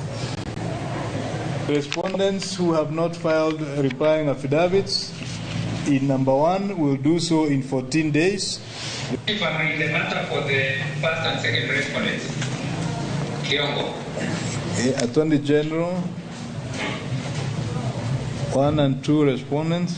Respondents who have not filed replying affidavits in number 1 will do so in 14 days. If I read the matter for the first and second respondents, Kiongo. Attorney General, 1 and 2 respondents.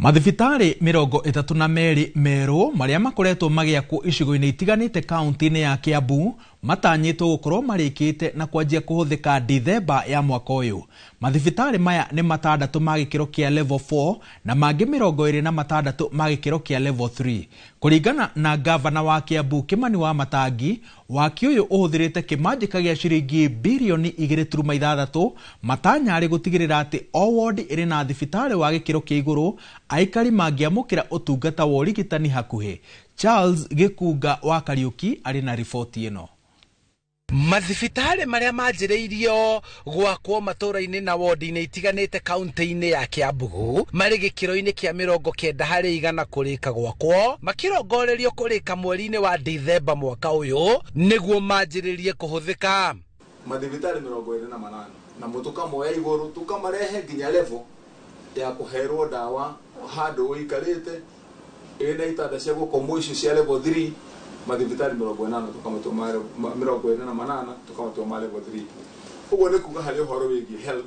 Mathibitarĩ 32 merũ marĩa makoretwo magĩakwo icigo-inĩ itiganĩte kaunti-inĩ ya Kiambu matanyĩtwo gũkorwo marĩkĩte na kwanjia kũhũthĩka Dithemba ya mwaka ũyũ. Mathibitarĩ maya nĩ 6 ma gĩkĩro kĩa level 4 na mangĩ 26 ma gĩkĩro kĩa level 3. Kũringana na gavana wa Kiambu Kimani wa Matangi, waki ũyũ ũhũthĩrĩte kĩmanjĩka gĩa ciringi birioni 2.6 matanya arĩ gũtigĩrĩra atĩ o ward ĩrĩ na thibitarĩ wa gĩkĩro kĩa igũrũ aikari mangĩamũkĩra ũtungata wa ũrigitani hakuhĩ. Charles Gĩkunga wa Kariũki arĩ na riboti ĩno. Mathibitarĩ marĩa manjĩrĩirio gwakwo matũũra-inĩ na wondi-inĩ itiganĩte kaunti-inĩ ya Kiambu marĩ gĩkĩro-inĩ kĩa 90% kũrĩka gwakwo, makĩrongorerio kũrĩka mweri-inĩ wa Dithemba mwaka ũyũ nĩguo manjĩrĩrie kũhũthĩka. Mathibitarĩ 28 namo tũkamoya igũrũ tũkamarehe nginya level ya kũherwo ndawa handũ ũikarĩte ĩna itanda cia gũkomwo icio cia level 3. Mathibitarĩ 80 tũkamatua 28 tũkamatua ma level 3. Ũguo nĩ kuga harĩ ũhoro wĩgiĩ health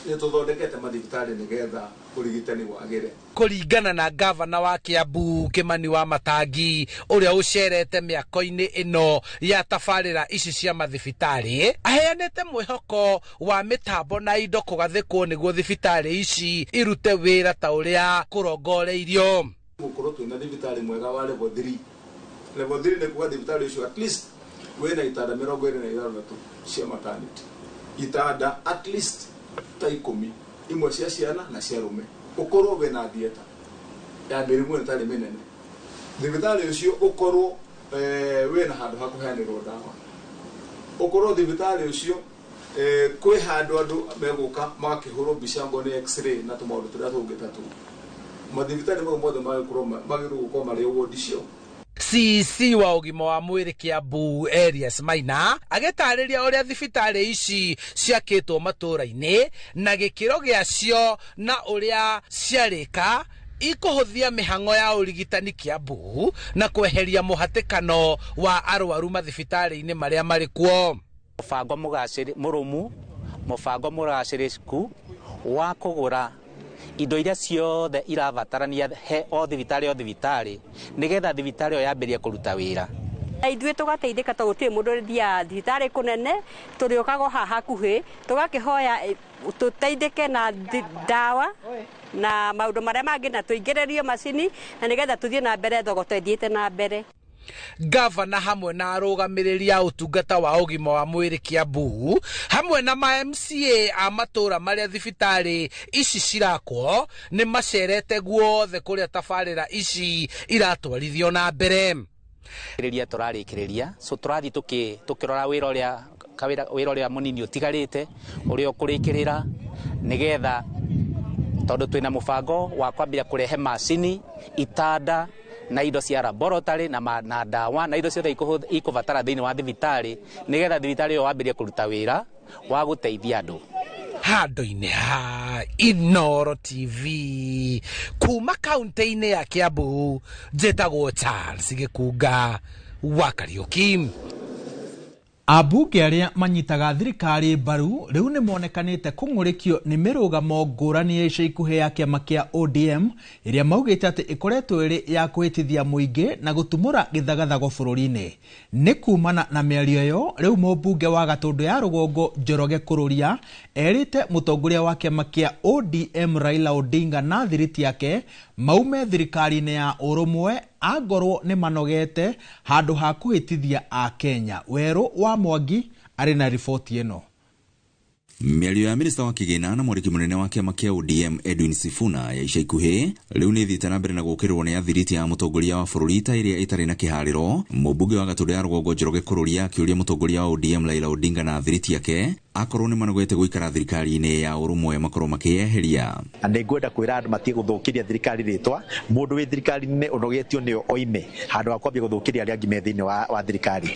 nĩ tũthondekete mathibitarĩ nĩgetha ũrigitani wagĩre. Kũringana na gavana wa Kiambu Kimani wa Matangi ũrĩa ũcerete mĩako-inĩ ĩno ya tabarĩra ici cia mathibitarĩ, aheanĩte mwĩhoko wa mĩtambo na indo kũgathĩkwo nĩguo thibitarĩ ici irute wĩra ta ũrĩa kũrongoreirio. Gũkorwo twĩna thibitarĩ mwega wa level 3. Level 3 nĩ kuga thibitarĩ ũcio at least wĩna itanda 26 cia maternity, itanda at least ta 10, imwe cia ciana na cia arũme, ũkorwo wĩna theatre ya mĩrimũ ĩtarĩ mĩnene. Thibitarĩ ũcio ũkorwo wĩna handũ ha kũheanĩrwo ndawa, ũkorwo thibitarĩ ũcio kwĩ handũ andũ megũka magakĩhũrwo mbica ngo nĩ x-ray na tũmaũndũ tũrĩa tũngĩ ta tũu. Mathibitarĩ mau mothe magĩrĩirwo gũkorwo marĩ ward icio. CC wa ũgima wa mwĩrĩ Kiambu Elias Maina agĩtarĩria ũrĩa thibitarĩ ici ciakĩtwo matũũra-inĩ na gĩkĩro gĩacio na ũrĩa ciarĩka ikũhũthia mĩhang'o ya ũrigitani Kiambu na kweheria mũhatĩkano wa arwaru mathibitarĩ-inĩ marĩa marĩ kuo. Mũbango mũrũmu, mũbango mũgacĩrĩku wa kũgũra indo iria ciothe irabatarania he o thibitarĩ o thibitarĩ nĩgetha thibitarĩ ĩyo yambĩrĩrie kũruta wĩra. Ithuĩ tũgateithĩka tondũ gũtirĩ mũndũ ũrĩthiaga thibitarĩ kũnene, tũrĩũkaga o haha hakuhĩ tũgakĩhoya tũteithĩke na ndawa na maũndũ marĩa mangĩ na tũingĩrĩrio macini na nĩgetha tũthiĩ na mbere thogora ĩthiĩte na mbere. Gavana hamwe na arũgamĩrĩri a ũtungata wa ũgima wa mwĩrĩ Kiambu hamwe na ma MCA a matũũra marĩa thibitarĩ ici cirakwo nĩ macerete guothe kũrĩa tabarĩra ici iratwarithio na mbere. Rĩrĩa tũrarĩkĩrĩria so tũrathiĩ tũkĩrora wĩra ũrĩa mũnini ũtigarĩte ũrĩa ũkũrĩkĩrĩra nĩgetha tondũ twĩna mũbango wa kwambia kũrehe macini itanda na indo cia laboratory na ndawa na indo ciothe ikũbatara thĩinĩ wa thibitarĩ nĩgetha thibitarĩ ĩyo wambĩrĩrie kũruta wĩra wa gũteithia andũ. Handũ-inĩ ha Inooro TV kuma kaunti-inĩ ya Kiambu, njĩtagwo Charles Gĩkunga wa Kariuki. Ambunge arĩa manyitaga thirikari mbaru rĩu nĩ monekanĩte kũng'ũrĩkio nĩ mĩrũgamo ngũrani ya ica ikuhĩ ya kĩama kĩa ODM ĩrĩa maugĩte atĩ ĩkoretwo ĩrĩ ya kũhĩtithia mũingĩ na gũtumũra gĩthagathago bũrũri-inĩ. Nĩ kumana na mĩario ĩyo rĩu mũmbunge wa Gatũndũ ya Rũgongo Njoroge Kũrũria erĩte mũtongoria wa kĩama kĩa ODM Raila Odinga na thiriti yake maume thirikari-inĩ ya ũrũmwe angorwo nĩ manogete handũ ha kũhĩtithia a Kenya. Werũ wa Mwangi arĩ na riboti ĩno. Mĩario ya minista wa kĩgĩna na mwandĩki mũnene wa kĩama kĩa ODM Edwin Sifuna ya ica ikuhĩ rĩu nĩ ĩthiĩte na mbere na gũũkĩrĩrwo nĩ athiriti ya mũtongoria wa bũrũri ta ĩrĩa ĩtarĩ na kĩharĩro. Mũmbunge wa Gatũndũ ya Rũgongo Njoroge Kũrũria akĩũria mũtongoria wa ODM Raila Odinga na athiriti yake akorwo nĩ manogete gũikara thirikari-inĩ ya ũrũmwe makorwo makĩyeheria. Na nĩngwenda kwĩra andũ matige gũthũkĩria thirikari rĩtwa. Mũndũ wĩ thirikari-inĩ ũnogetio nĩyo oime handũ ha kwambia gũthũkĩria arĩa angĩ me thĩinĩ wa thirikari.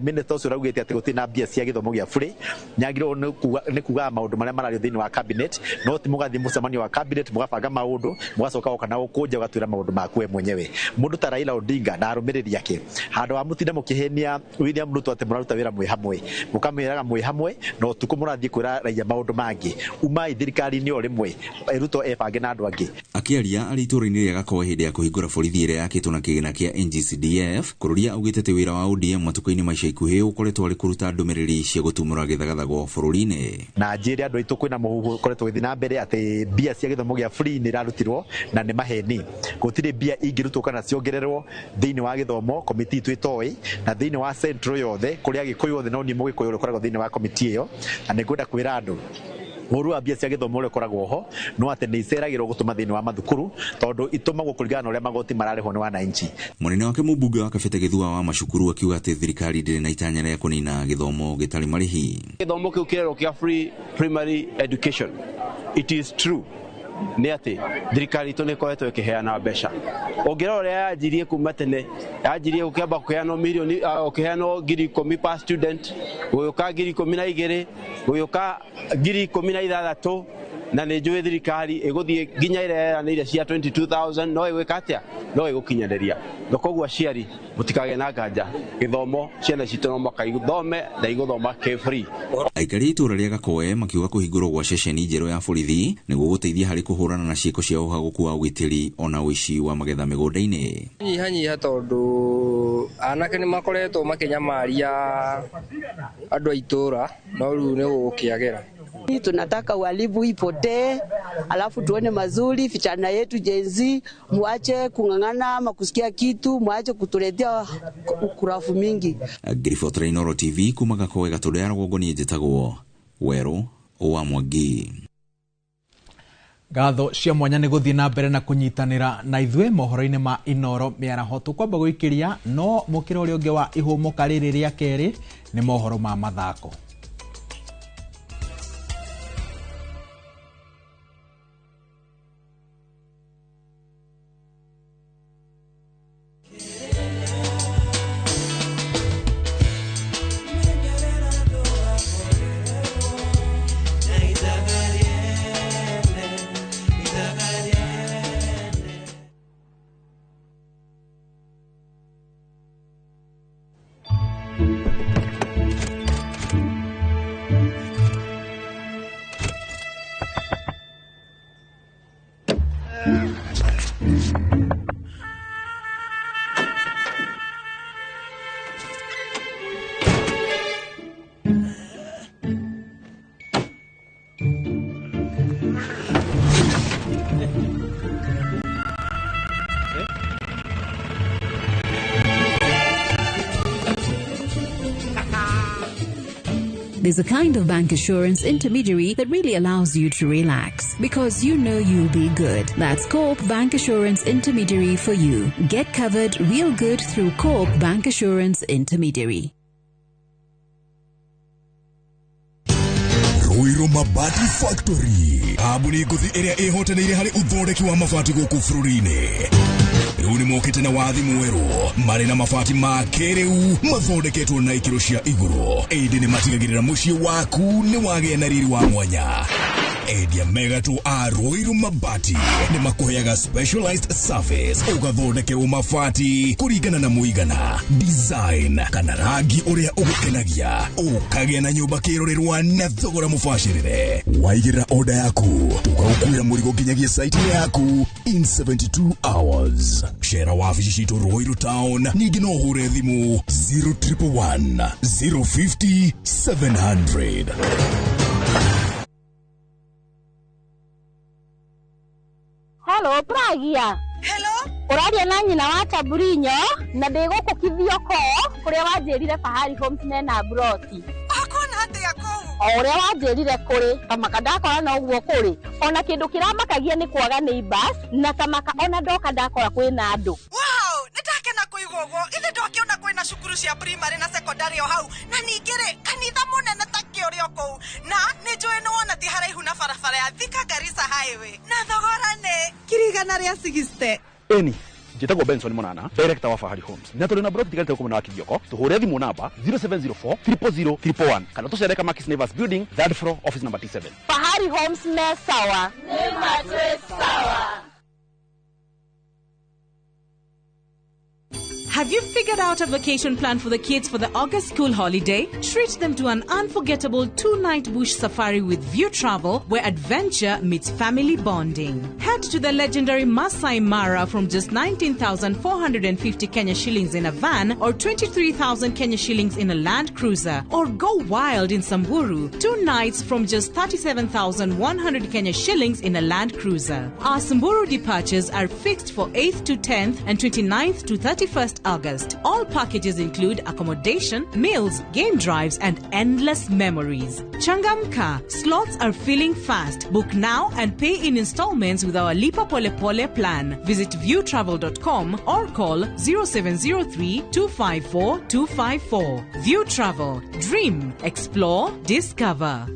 Minista ũcio ũraugĩte atĩ gũtirĩ na mbia cia gĩthomo gĩa bure, nĩagĩrĩirwo nĩ kugaga maũndũ marĩa marario thĩinĩ wa cabinet, no ti mũgathiĩ mũcemanio wa cabinet mũgabanga maũndũ mũgacoka woka na gũkũnja ũgatwĩra maũndũ maku we mwenyewe. Mũndũ ta Raila Odinga na arũmĩrĩri ake handũ ha mũtinde mũkĩhenia William Ruto atĩ mũraruta wĩra mwĩ hamwe, mũkamwĩraga mwĩ hamwe na ũtukũ mũrathiĩ kwĩra raia maũndũ mangĩ. Umai thirikari-inĩ o rĩmwe, Ruto ebange na andũ angĩ. Akĩaria arĩ itũũra-inĩ rĩa Gakoe hĩndĩ ya kũhingũra borithi ĩrĩa yakĩtwo na kĩgĩna kĩa NGCDF, Kũrũria augĩte atĩ wĩra wa ODM matukũ-inĩ ma ica ikuhĩ ũkoretwo arĩ kũruta ndũmĩrĩri cia gũtumũra gĩthagathago bũrũri-inĩ. Na njĩre andũ aitũ kwĩna mũhuhu ũkoretwo ũgĩthiĩ na mbere atĩ mbia cia gĩthomo gĩa free nĩ irarutirwo na nĩ maheni. Gũtirĩ mbia ingĩrutwo kana ciongererwo thĩinĩ wa gĩthomo, komiti itũ ĩtoĩ, na thĩinĩ wa central yothe kũrĩa Gĩkũyũ othe no niĩ Mũgĩkũyũ ũrĩa ũkoragwo thĩinĩ wa komiti ĩyo. Na nĩngwenda kwĩra andũ ũru wa mbia cia gĩthomo ũrĩa ũkoragwo ho no atĩ nĩ iceragĩrwo gũtũma thĩinĩ wa mathukuru tondũ itũmagwo kũringana na ũrĩa magoti mararĩhwo nĩ wananchi. Mũnene wake mũmbunge wa Kabete Gĩthua wa Macukuru akiuga atĩ thirikari ndĩrĩ na itanya rĩa kũnina gĩthomo gĩtarĩ marĩhi. Gĩthomo kĩu kĩrerwo kĩa free primary education. It is true nĩ atĩ thirikari itũ nĩ ĩkoretwo ĩkĩheana mbeca. Ũngĩrora ũrĩa yanjirie kuma tene, yanjirie gũkĩamba kũheanwo mirioni, ũkĩheanwo 10,000 per student, gũgĩũka 12,000, gũgĩũka 16,000, na nĩ njũĩ thirikari ĩgũthiĩ nginya ĩrĩa yeranĩire cia 22,000 no ĩgwĩka atĩa? No ĩgũkinyanĩria. Na koguo aciari mũtikagĩe na nganja, gĩthomo ciana citũ no mũhaka ithome na igũthoma kĩ free. Aikari a itũũra rĩa Gakoe makiuga kũhingũrwo gwa ceceni njerũ ya borithi nĩguo gũteithia harĩ kũhũrana na ciĩko cia ũhagũku wa ũgitĩri ona ũici wa magetha mĩgũnda-inĩ. Nyihanyiha tondũ anake nĩ makoretwo makĩnyamaria andũ a itũũra no rĩu nĩ gũgũkĩagĩra. Tunataka uhalifu ipotee, alafu tuone mazuri vijana yetu Gen Z, muache kung'ang'ana ama kusikia kitu, muache kutuletea ukurafu mingi. Ngiribotera Inooro TV kuma Gakoe Gatũndũ ya Rũgongo, niĩ njĩtagwo Werũ wa Mwangi. Ngatho cia mwanya nĩ gũthiĩ na mbere na kũnyitanĩra na ithuĩ mohoro-inĩ ma Inooro mĩaraho. Tũkwamba gũikĩria no mũkĩra ũrĩa ũngĩ wa ihũmũka rĩrĩ rĩa kerĩ nĩ mohoro ma mathako. There's a kind of bank assurance intermediary that really allows you to relax because you know you'll be good. That's Co-op Bank Assurance Intermediary for you. Get covered real good through Co-op Bank Assurance Intermediary. Ruiru Mabati Factory kambuni ngũthi ĩrĩa ĩhotanĩire harĩ ũthondeki wa mabati gũkũ bũrũri-inĩ. Rĩu nĩ mokĩte na wathi mwerũ marĩ na mabati ma kĩrĩu mathondeketwo na ikĩro cia igũrũ, ĩndĩ nĩ matigagĩrĩra mũciĩ waku nĩ wagĩa na riri wa mwanya. Endia megatũ a Ruiru Mabati nĩ makũheaga specialized service ũgathondekerwo mabati kũringana na mũigana, design kana rangi ũrĩa ũgũkenagia, ũkagĩa na nyũmba kĩrorerwa na thogora mũbacĩrĩre. Waigĩrĩra order yaku tũgagũkuĩra mũrigo nginyagia site yaku in 72 hours. Cera wabici citũ Ruiru Town, ningĩ no ũhũre thimũ 0111 050 700. Hello, Pragia. Hello. Ũraria na nyina wa Taburinyo na ndĩ gũkũ Kithioko kũrĩa wanjĩrire Fahari Homes mena broti. Akona atĩa kũu? O ũrĩa wanjĩrire kũrĩ tamaka ndakora no ũguo kũrĩ. Ona kĩndũ kĩramakagia nĩ kwaga neighbors na tamaka ona ndoka ndakora kwĩna andũ. Wow, nĩndakena kũigua ũguo. Ithe ndokĩona kwĩna cukuru cia primary na secondary o hau na ningĩ rĩ kanitha mũnene ta kĩũrĩ o kũu na nĩ njũĩ nĩ wona ti haraihu na barabara ya Thika Garissa Highway na thogora nĩ 160,000. Eni njĩtagwo Benson Monana, director wa Fahari Homes, na tũrĩ na broti tigarĩte gũkũ mwena wa Kithioko. Tũhũre thimũ namba 0704 000 111 kana tũcere Kamakis Neighbors Building, third floor, office number T7. Fahari Homes me sawa. Nĩ matwĩ sawa. Have you figured out a vacation plan for the kids for the August school holiday? Treat them to an unforgettable 2-night bush safari with View Travel, where adventure meets family bonding. Head to the legendary Masai Mara from just 19,450 Kenya shillings in a van or 23,000 Kenya shillings in a Land Cruiser. Or go wild in Samburu, 2 nights from just 37,100 Kenya shillings in a Land Cruiser. Our Samburu departures are fixed for 8th to 10th and 29th to 31st August. All packages include accommodation, meals, game drives, and endless memories. Changamka, slots are filling fast. Book now and pay in installments with our Lipa Pole Pole plan. Visit viewtravel.com or call 0703 254 254. View Travel. Dream, explore, discover.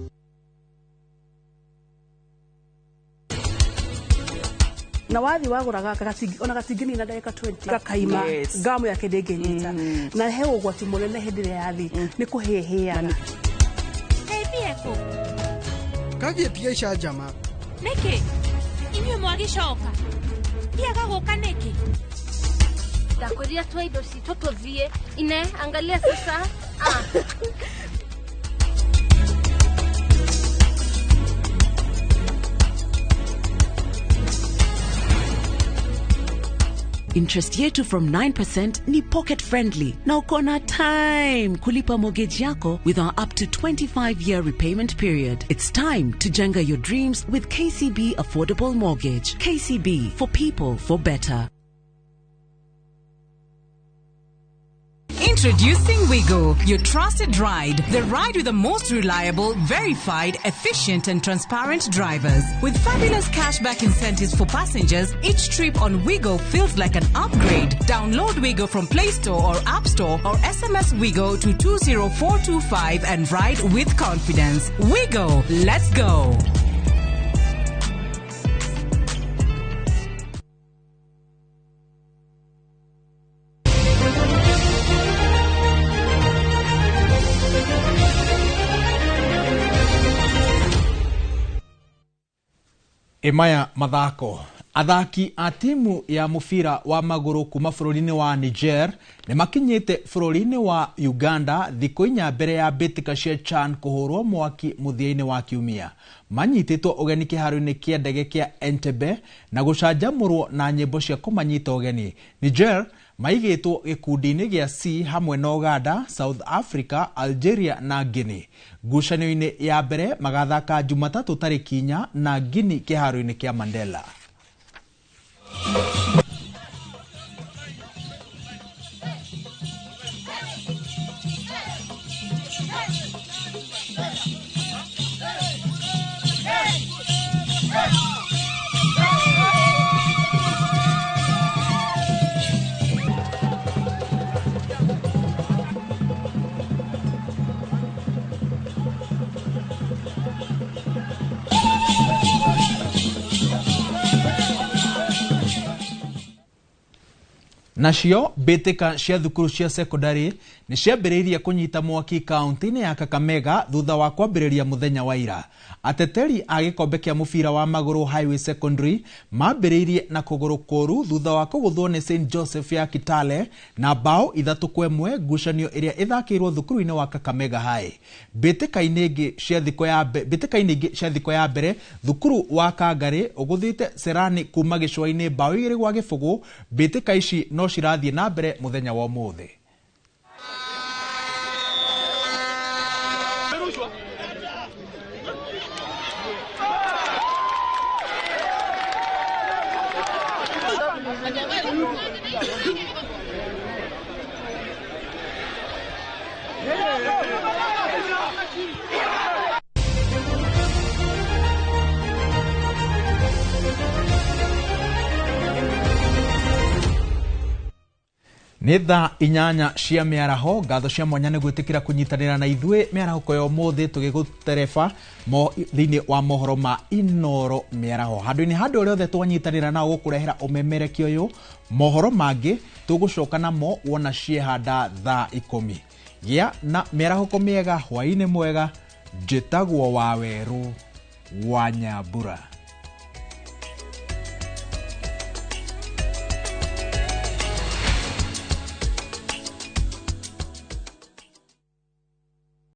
Na wathi wagũraga ona gatingĩnina ndagĩka 20 gakaima ngamu yake ndĩngĩnyita na he ũgwati mũnene hĩndĩ ĩrĩa yathi nĩ kũhĩhĩaga. Kagiĩ icanjama nĩkĩ inyuĩ mwagĩcoka ndiaga gũka nĩkĩ? Ndakwĩrire twa indo citũ tũthiĩ ine angalia sasa. Interest yetu from 9% ni pocket friendly na uko na time kulipa mortgage yako with our up to 25-year repayment period. It's time to jenga your dreams with KCB Affordable Mortgage. KCB, for people, for better. Introducing Wigo, your trusted ride. The ride with the most reliable, verified, efficient and transparent drivers. With fabulous cashback incentives for passengers, each trip on Wigo feels like an upgrade. Download Wigo from Play Store or App Store or SMS Wigo to 20425 and ride with confidence. Wigo, let's go. Imaya mathako. Athaki a timu ya mubira wa maguru kuma bũrũri-inĩ wa Niger nĩ makinyĩte bũrũri-inĩ wa Uganda thikũ inya mbere ya mbĩtĩka cia CHAN kũhũrwo mwaki mũthia-inĩ wa kiumia. Manyitĩtwo ũgeni kĩharo-inĩ kĩa ndege kĩa Entebbe na gũcanjamũrwo na nyĩmbo cia kũmanyita ũgeni. Niger maigĩtwo gĩkundi-inĩ gĩa C hamwe na Uganda, South Africa, Algeria na Guinea. Ngucanio-inĩ ya mbere magathaka Jumatatũ tarĩki 4 na Guinea kĩharo-inĩ kĩa Mandela. Nacio mbĩtĩka cia thukuru cia secondary nĩ ciambĩrĩirie kũnyita mwaki kaunti-inĩ ya Kakamega thutha wa kwambĩrĩria mũthenya wa ira. Ateteri a gĩkombe kĩa mũbira wa magũrũ Highway Secondary mambĩrĩirie na kũgũrũ kũũru thutha wa kũgũthwo nĩ St Joseph ya Kitale na bao 3-1 ngucanio ĩrĩa ĩthakĩirwo thukuru-inĩ wa Kakamega High. Mbĩtĩka-inĩ ingĩ cia thikũ ya mbere thukuru wa Kangarĩ ũgũthĩte Serani kuma gĩcũa-inĩ bao 2-0. Mbĩtĩka ici no cirathiĩ na mbere mũthenya wa ũmũthĩ. Nĩ thaa 8 cia mĩaraho. Ngatho cia mwanya nĩ gwĩtĩkĩra kũnyitanĩra na ithuĩ mĩarahũko ya ũmũthĩ tũgĩgũtereba thĩinĩ wa mohoro ma Inoro mĩaraho. Handũ-inĩ handũ ũrĩa othe twanyitanĩra nao gũkũrehera ũmemerekia ũyũ, mohoro mangĩ tũgũcoka namo wona ciehanda thaa 10. Gĩa na mĩarahũko mĩega, hwaĩ-inĩ mwega. Njĩtagwo Wawerũ wa Nyambura.